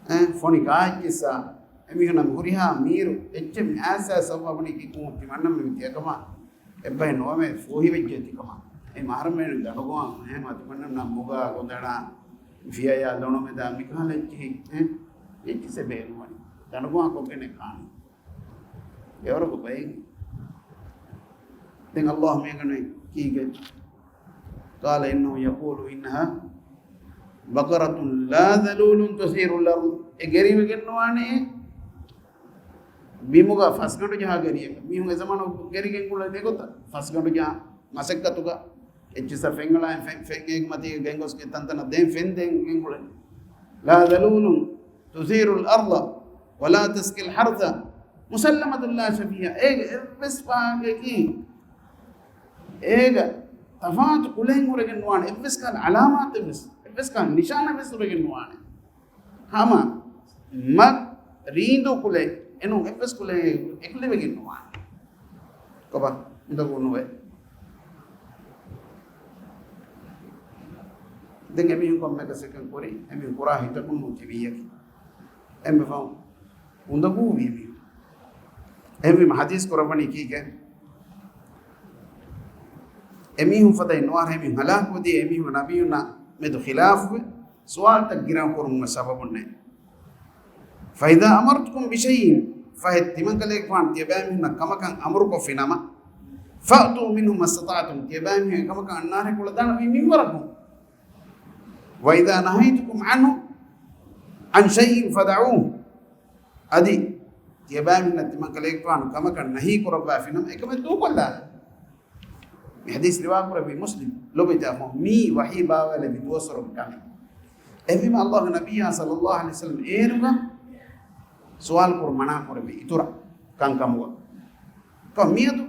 އެ، ފޮނި ކާއެއްޗިއްސާ، އެމީހުންނަށް ހުރިހާ މީރު އެއްޗެއް މި އާސާ ސައްވަބުނީ ކިކުމު ތިމަންނަމެ މި ތިޔަކަމާ އެއްބަހެއް ނުވަމޭ ފޫހިވެއްޖެ ތިކަމާ. އެ މަހަރަމެން ދަނޑުގޮވާ ހޭމާ ތިމަންނަމް ނަ މުގާ ގޮނދަނާ ފިޔަޔާ ލޮނުމެދާ މިކަހަލަ އެއްޗިހި، އެ، އެއްޗިސެ ބޭނުވަނީ. ދަނޑުގޮވާ ކޮށްގެނެއް ކާނީ. އެވަރަކު ބައެއް. ދެން ﷲ މޭގަނޑު ކީގެ؟ قَالَ إِنَّهُ يَقُولُ إِنَّهَا بَقَرَةٌ لَا ذَلُولٌ تُثِيرُ الْأَرْضَ. އެ ގެރިވެގެން ނުވާނެ ބިމުގަ ފަސްގަނޑު ޖަހާ ގެރިއެއް. މީހުން އެ ޒަމާނު ގެރިގެން ގުޅޭ ދެގޮތަށް ފަސްގަނޑު ޖަހާ މަސައްކަތުގަ އެއްޗިއްސަށް ފެންއަޅާ ފެން، ފެން އޭގެ މަތީގަ ގެންގޮސް ތަންތަނަށް ދޭން ފެން ދޭން ގެންގުޅޭ. لَا ذَلُولٌ تُثِيرُ الْأَرْضَ وَلَا تَسْقِي الْحَرْثَ مُسَلَّمَةٌ لَا شِيَةَ فِيهَا. އޭގެ އެއްވެސް ފާހަގައަކީ އޭގަ ތަފާތު ކުލައެއް ހުރެގެން ނުވާނެ، އެއްވެސް ކަހަލަ އަލާމާތެއް ވެސް، އެއްވެސް ކަހަލަ ނިޝާނެއް ވެސް ހުރެގެން ނުވާނެ. ހަމަ މަ ރީނދޫ ކުލައެއް، އެނޫން އެއްވެސް ކުލައެއް އެކުލެވިގެން ނުވާނެ. ކޮބާ؟ އުނދަގޫ ނުވޭ. ދެން އެމީހުން ކޮންމެ ކަސަކަން ކުރި، އެމީހުން ކުރާ ހިތަކުން ނޫން ތިބީއަކީ. އެންމެ ފަހުން އުނދަގޫ ވީމީ. އެހެންވީމަ ޙަދީޘް ކުރައްވަނީ ކީކޭ؟ އެމީހުން ފަދައިން ނުވާ އެމީހުން ހަލާކުވެދިޔަ އެމީހުން ނަބިއްޔުންނާ މެދު ޚިލާފުވެ، ސުވާލުތައް ގިރާ ކުރުމުގެ ސަބަބުންނޭ. فَإِذَا أَمَرْتُكُم بِشَيْءٍ، ފަހެ ތިމަންކަލޭގެފާނު ތިޔަބައިމީހުންނަށް ކަމަކަށް އަމުރުކޮށްފިނަމަ، فَأْتُوا مِنْهُ مَا اسْتَطَعْتُمْ، ތިޔަބައިމީހުން އެކަމަކަށް އަންނާނެ ކުޅަދާނަ މި މިންވަރަކުން. وَإِذَا نَهَيْتُكُمْ عَنْهُ، عَنْ شَيْءٍ فَدَعُوهُ. އަދި ތިޔަބައިމީހުންނަށް ތިމަންކަލޭގެފާނު ކަމަކަށް ނަހީ ކުރައްވާފިނަމަ، އެކަމެއް ދޫކޮށްލާ. މި ޙަދީޘް ރިވާކުރެއްވީ މުސްލިމް. ލޮބުވެތި އަޚުން، މީ ވަޙީ ބާވާލެއްވި ދުވަސްވަރުގެ ކަމެއް. އެހެންވީމަ ﷲ ގެ ނަބިއްޔާ ޞައްލައްލާހު ޢަލައިހި ވަސައްލަމް އޭރުގަ ސުވާލު ކުރުން މަނާ ކުރެއްވި އިތުރަށް ކަންކަމުގަ. ކޮ މިއަދު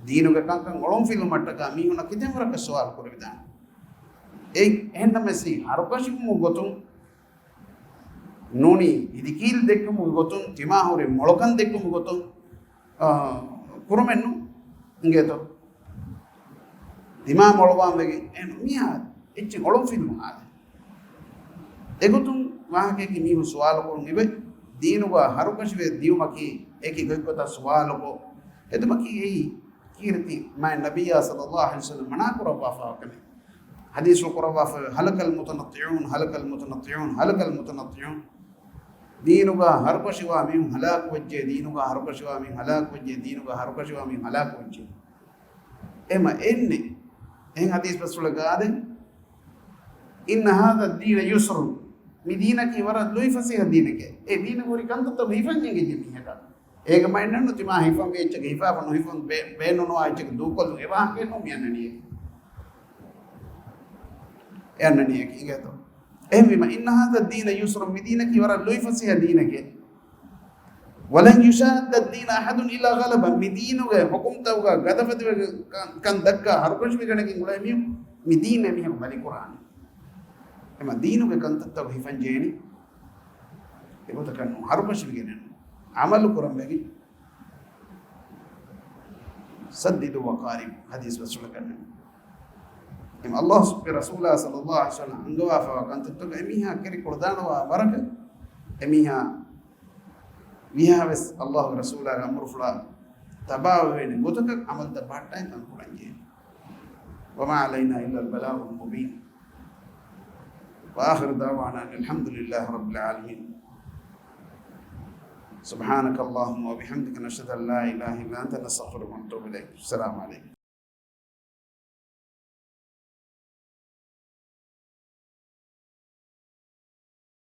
ދީނުގެ ކަންކަން އޮޅުންފިލުމަށްޓަކާ މީހުންނަށް ކިތަންވަރަކަށް ސުވާލު ކުރެވިދާނެ. އެ އެހެންނަމަވެސް ހަރުކަށިވުމުގެ ގޮތުން ނޫނީ އިދިކީލް ދެއްކުމުގެ ގޮތުން، ތިމާ ހުރި މޮޅުކަން ދެއްކުމުގެ ގޮތުން، އާ، ކުރުމެއްނު އިނގޭތޯ؟ ތިމާ މޮޅުވާން ވެގެން އެން މިހާ އެއްޗެއް އޮޅުންފިލުމު އާދެ. އެގޮތުން ވާހަކައަކީ މީހުން ސުވާލު ކުރުން އިވެ، ދީނުގަ ހަރުކަށިވެ ދިޔުމަކީ އެކި ގޮތްގޮތަށް ސުވާލުކޮށް، އެދުމަކީ އެއީ ކީރިތި މާތް ނަބިއްޔާ ޞައްލައްލާހު ޢަލައިހި ވަސައްލަމް މަނާ ކުރައްވާފަ ކަމެއް. ޙަދީޘްފުޅު ކުރައްވާފަ، هلك المتنطعون، هلك المتنطعون، هلك المتنطعون. ދީނުގަ ހަރުކަށިވާ މީހުން ހަލާކުވެއްޖެ، ދީނުގަ ހަރުކަށިވާ މީހުން ހަލާކުވެއްޖެ، ދީނުގަ ހަރުކަށިވާ މީހުން ހަލާކުވެއްޖެ. އެމަ އެންނެ. އެހެން ޙަދީޘް ބަސްފުޅެއް ގާދެން، إن هذا الدين يسر. މި ދީނަކީ ވަރަށް ލުއިފަސޭހަ ދީނެކޭ. އެ ދީނަކު ހުރި ކަންތައްތައް ހިފަން އެނގިއްޖެ މީހަކަށް. އޭގަ މައިންނަންނު ތިމާ ހިފަންވި އެއްޗަކަށް ހިފާފަ ނުހިފަން ބޭ-، ބޭނުންވާ އެއްޗަކަށް ދޫކޮށްލުން އެ ވާހަކައެއްނު މި އަންނަނީ. އެ އަންނަނީ އެކީ އިނގޭތޯ. އެހެންވީމަ، إن هذا الدين يسر، މި ދީނަކީ ވަރަށް ލުއިފަސޭހަ ދީނެކޭ. ولن يشاد الدين أحد إلا غلبه. މި ދީނުގެ ޙުކުމްތަކުގަ ގަދަފަދަވެގެން ކަން ދައްކާ ހަރުކަށިވެގަނެގެން އުޅޭ މީހުން، މި ދީން އެމީހަކު ބަލިކުރާނެ. އެމަ ދީނުގެ ކަންތައްތަކު ހިފަން ޖެހެނީ އެގޮތަކަށް ނޫން، ހަރުކަށިވެގެނެއް ނޫން، ޢަމަލު ކުރަން ވެގެން. سددوا وقاربوا، ޙަދީޘް ބަސްފުޅަކަށް ނޫން. އެމަ ﷲ ގެ ރަސޫލާ ޞައްލަﷲު ޢަލައިހި ވަސައްލަމަ އަންގަވާފައިވާ ކަންތައްތަކުގަ އެމީހާ ކެރި ކުޅަދާނަވާ ވަރަކަށް އެމީހާ ވީހާވެސް ﷲ ގެ ރަސޫލާގެ އަމުރުފުޅާ ތަބާވެވޭނެ ގޮތަކަށް ޢަމަލުތައް ބަހައްޓާ ކަން ކުރަންޖެހޭ. وما علينا إلا البلاغ المبين. وآخر دعوانا أن الحمد لله رب العالمين. سبحانك اللهم وبحمدك، نشهد أن لا إله إلا أنت، نستغفرك ونتوب إليك. السلام عليكم.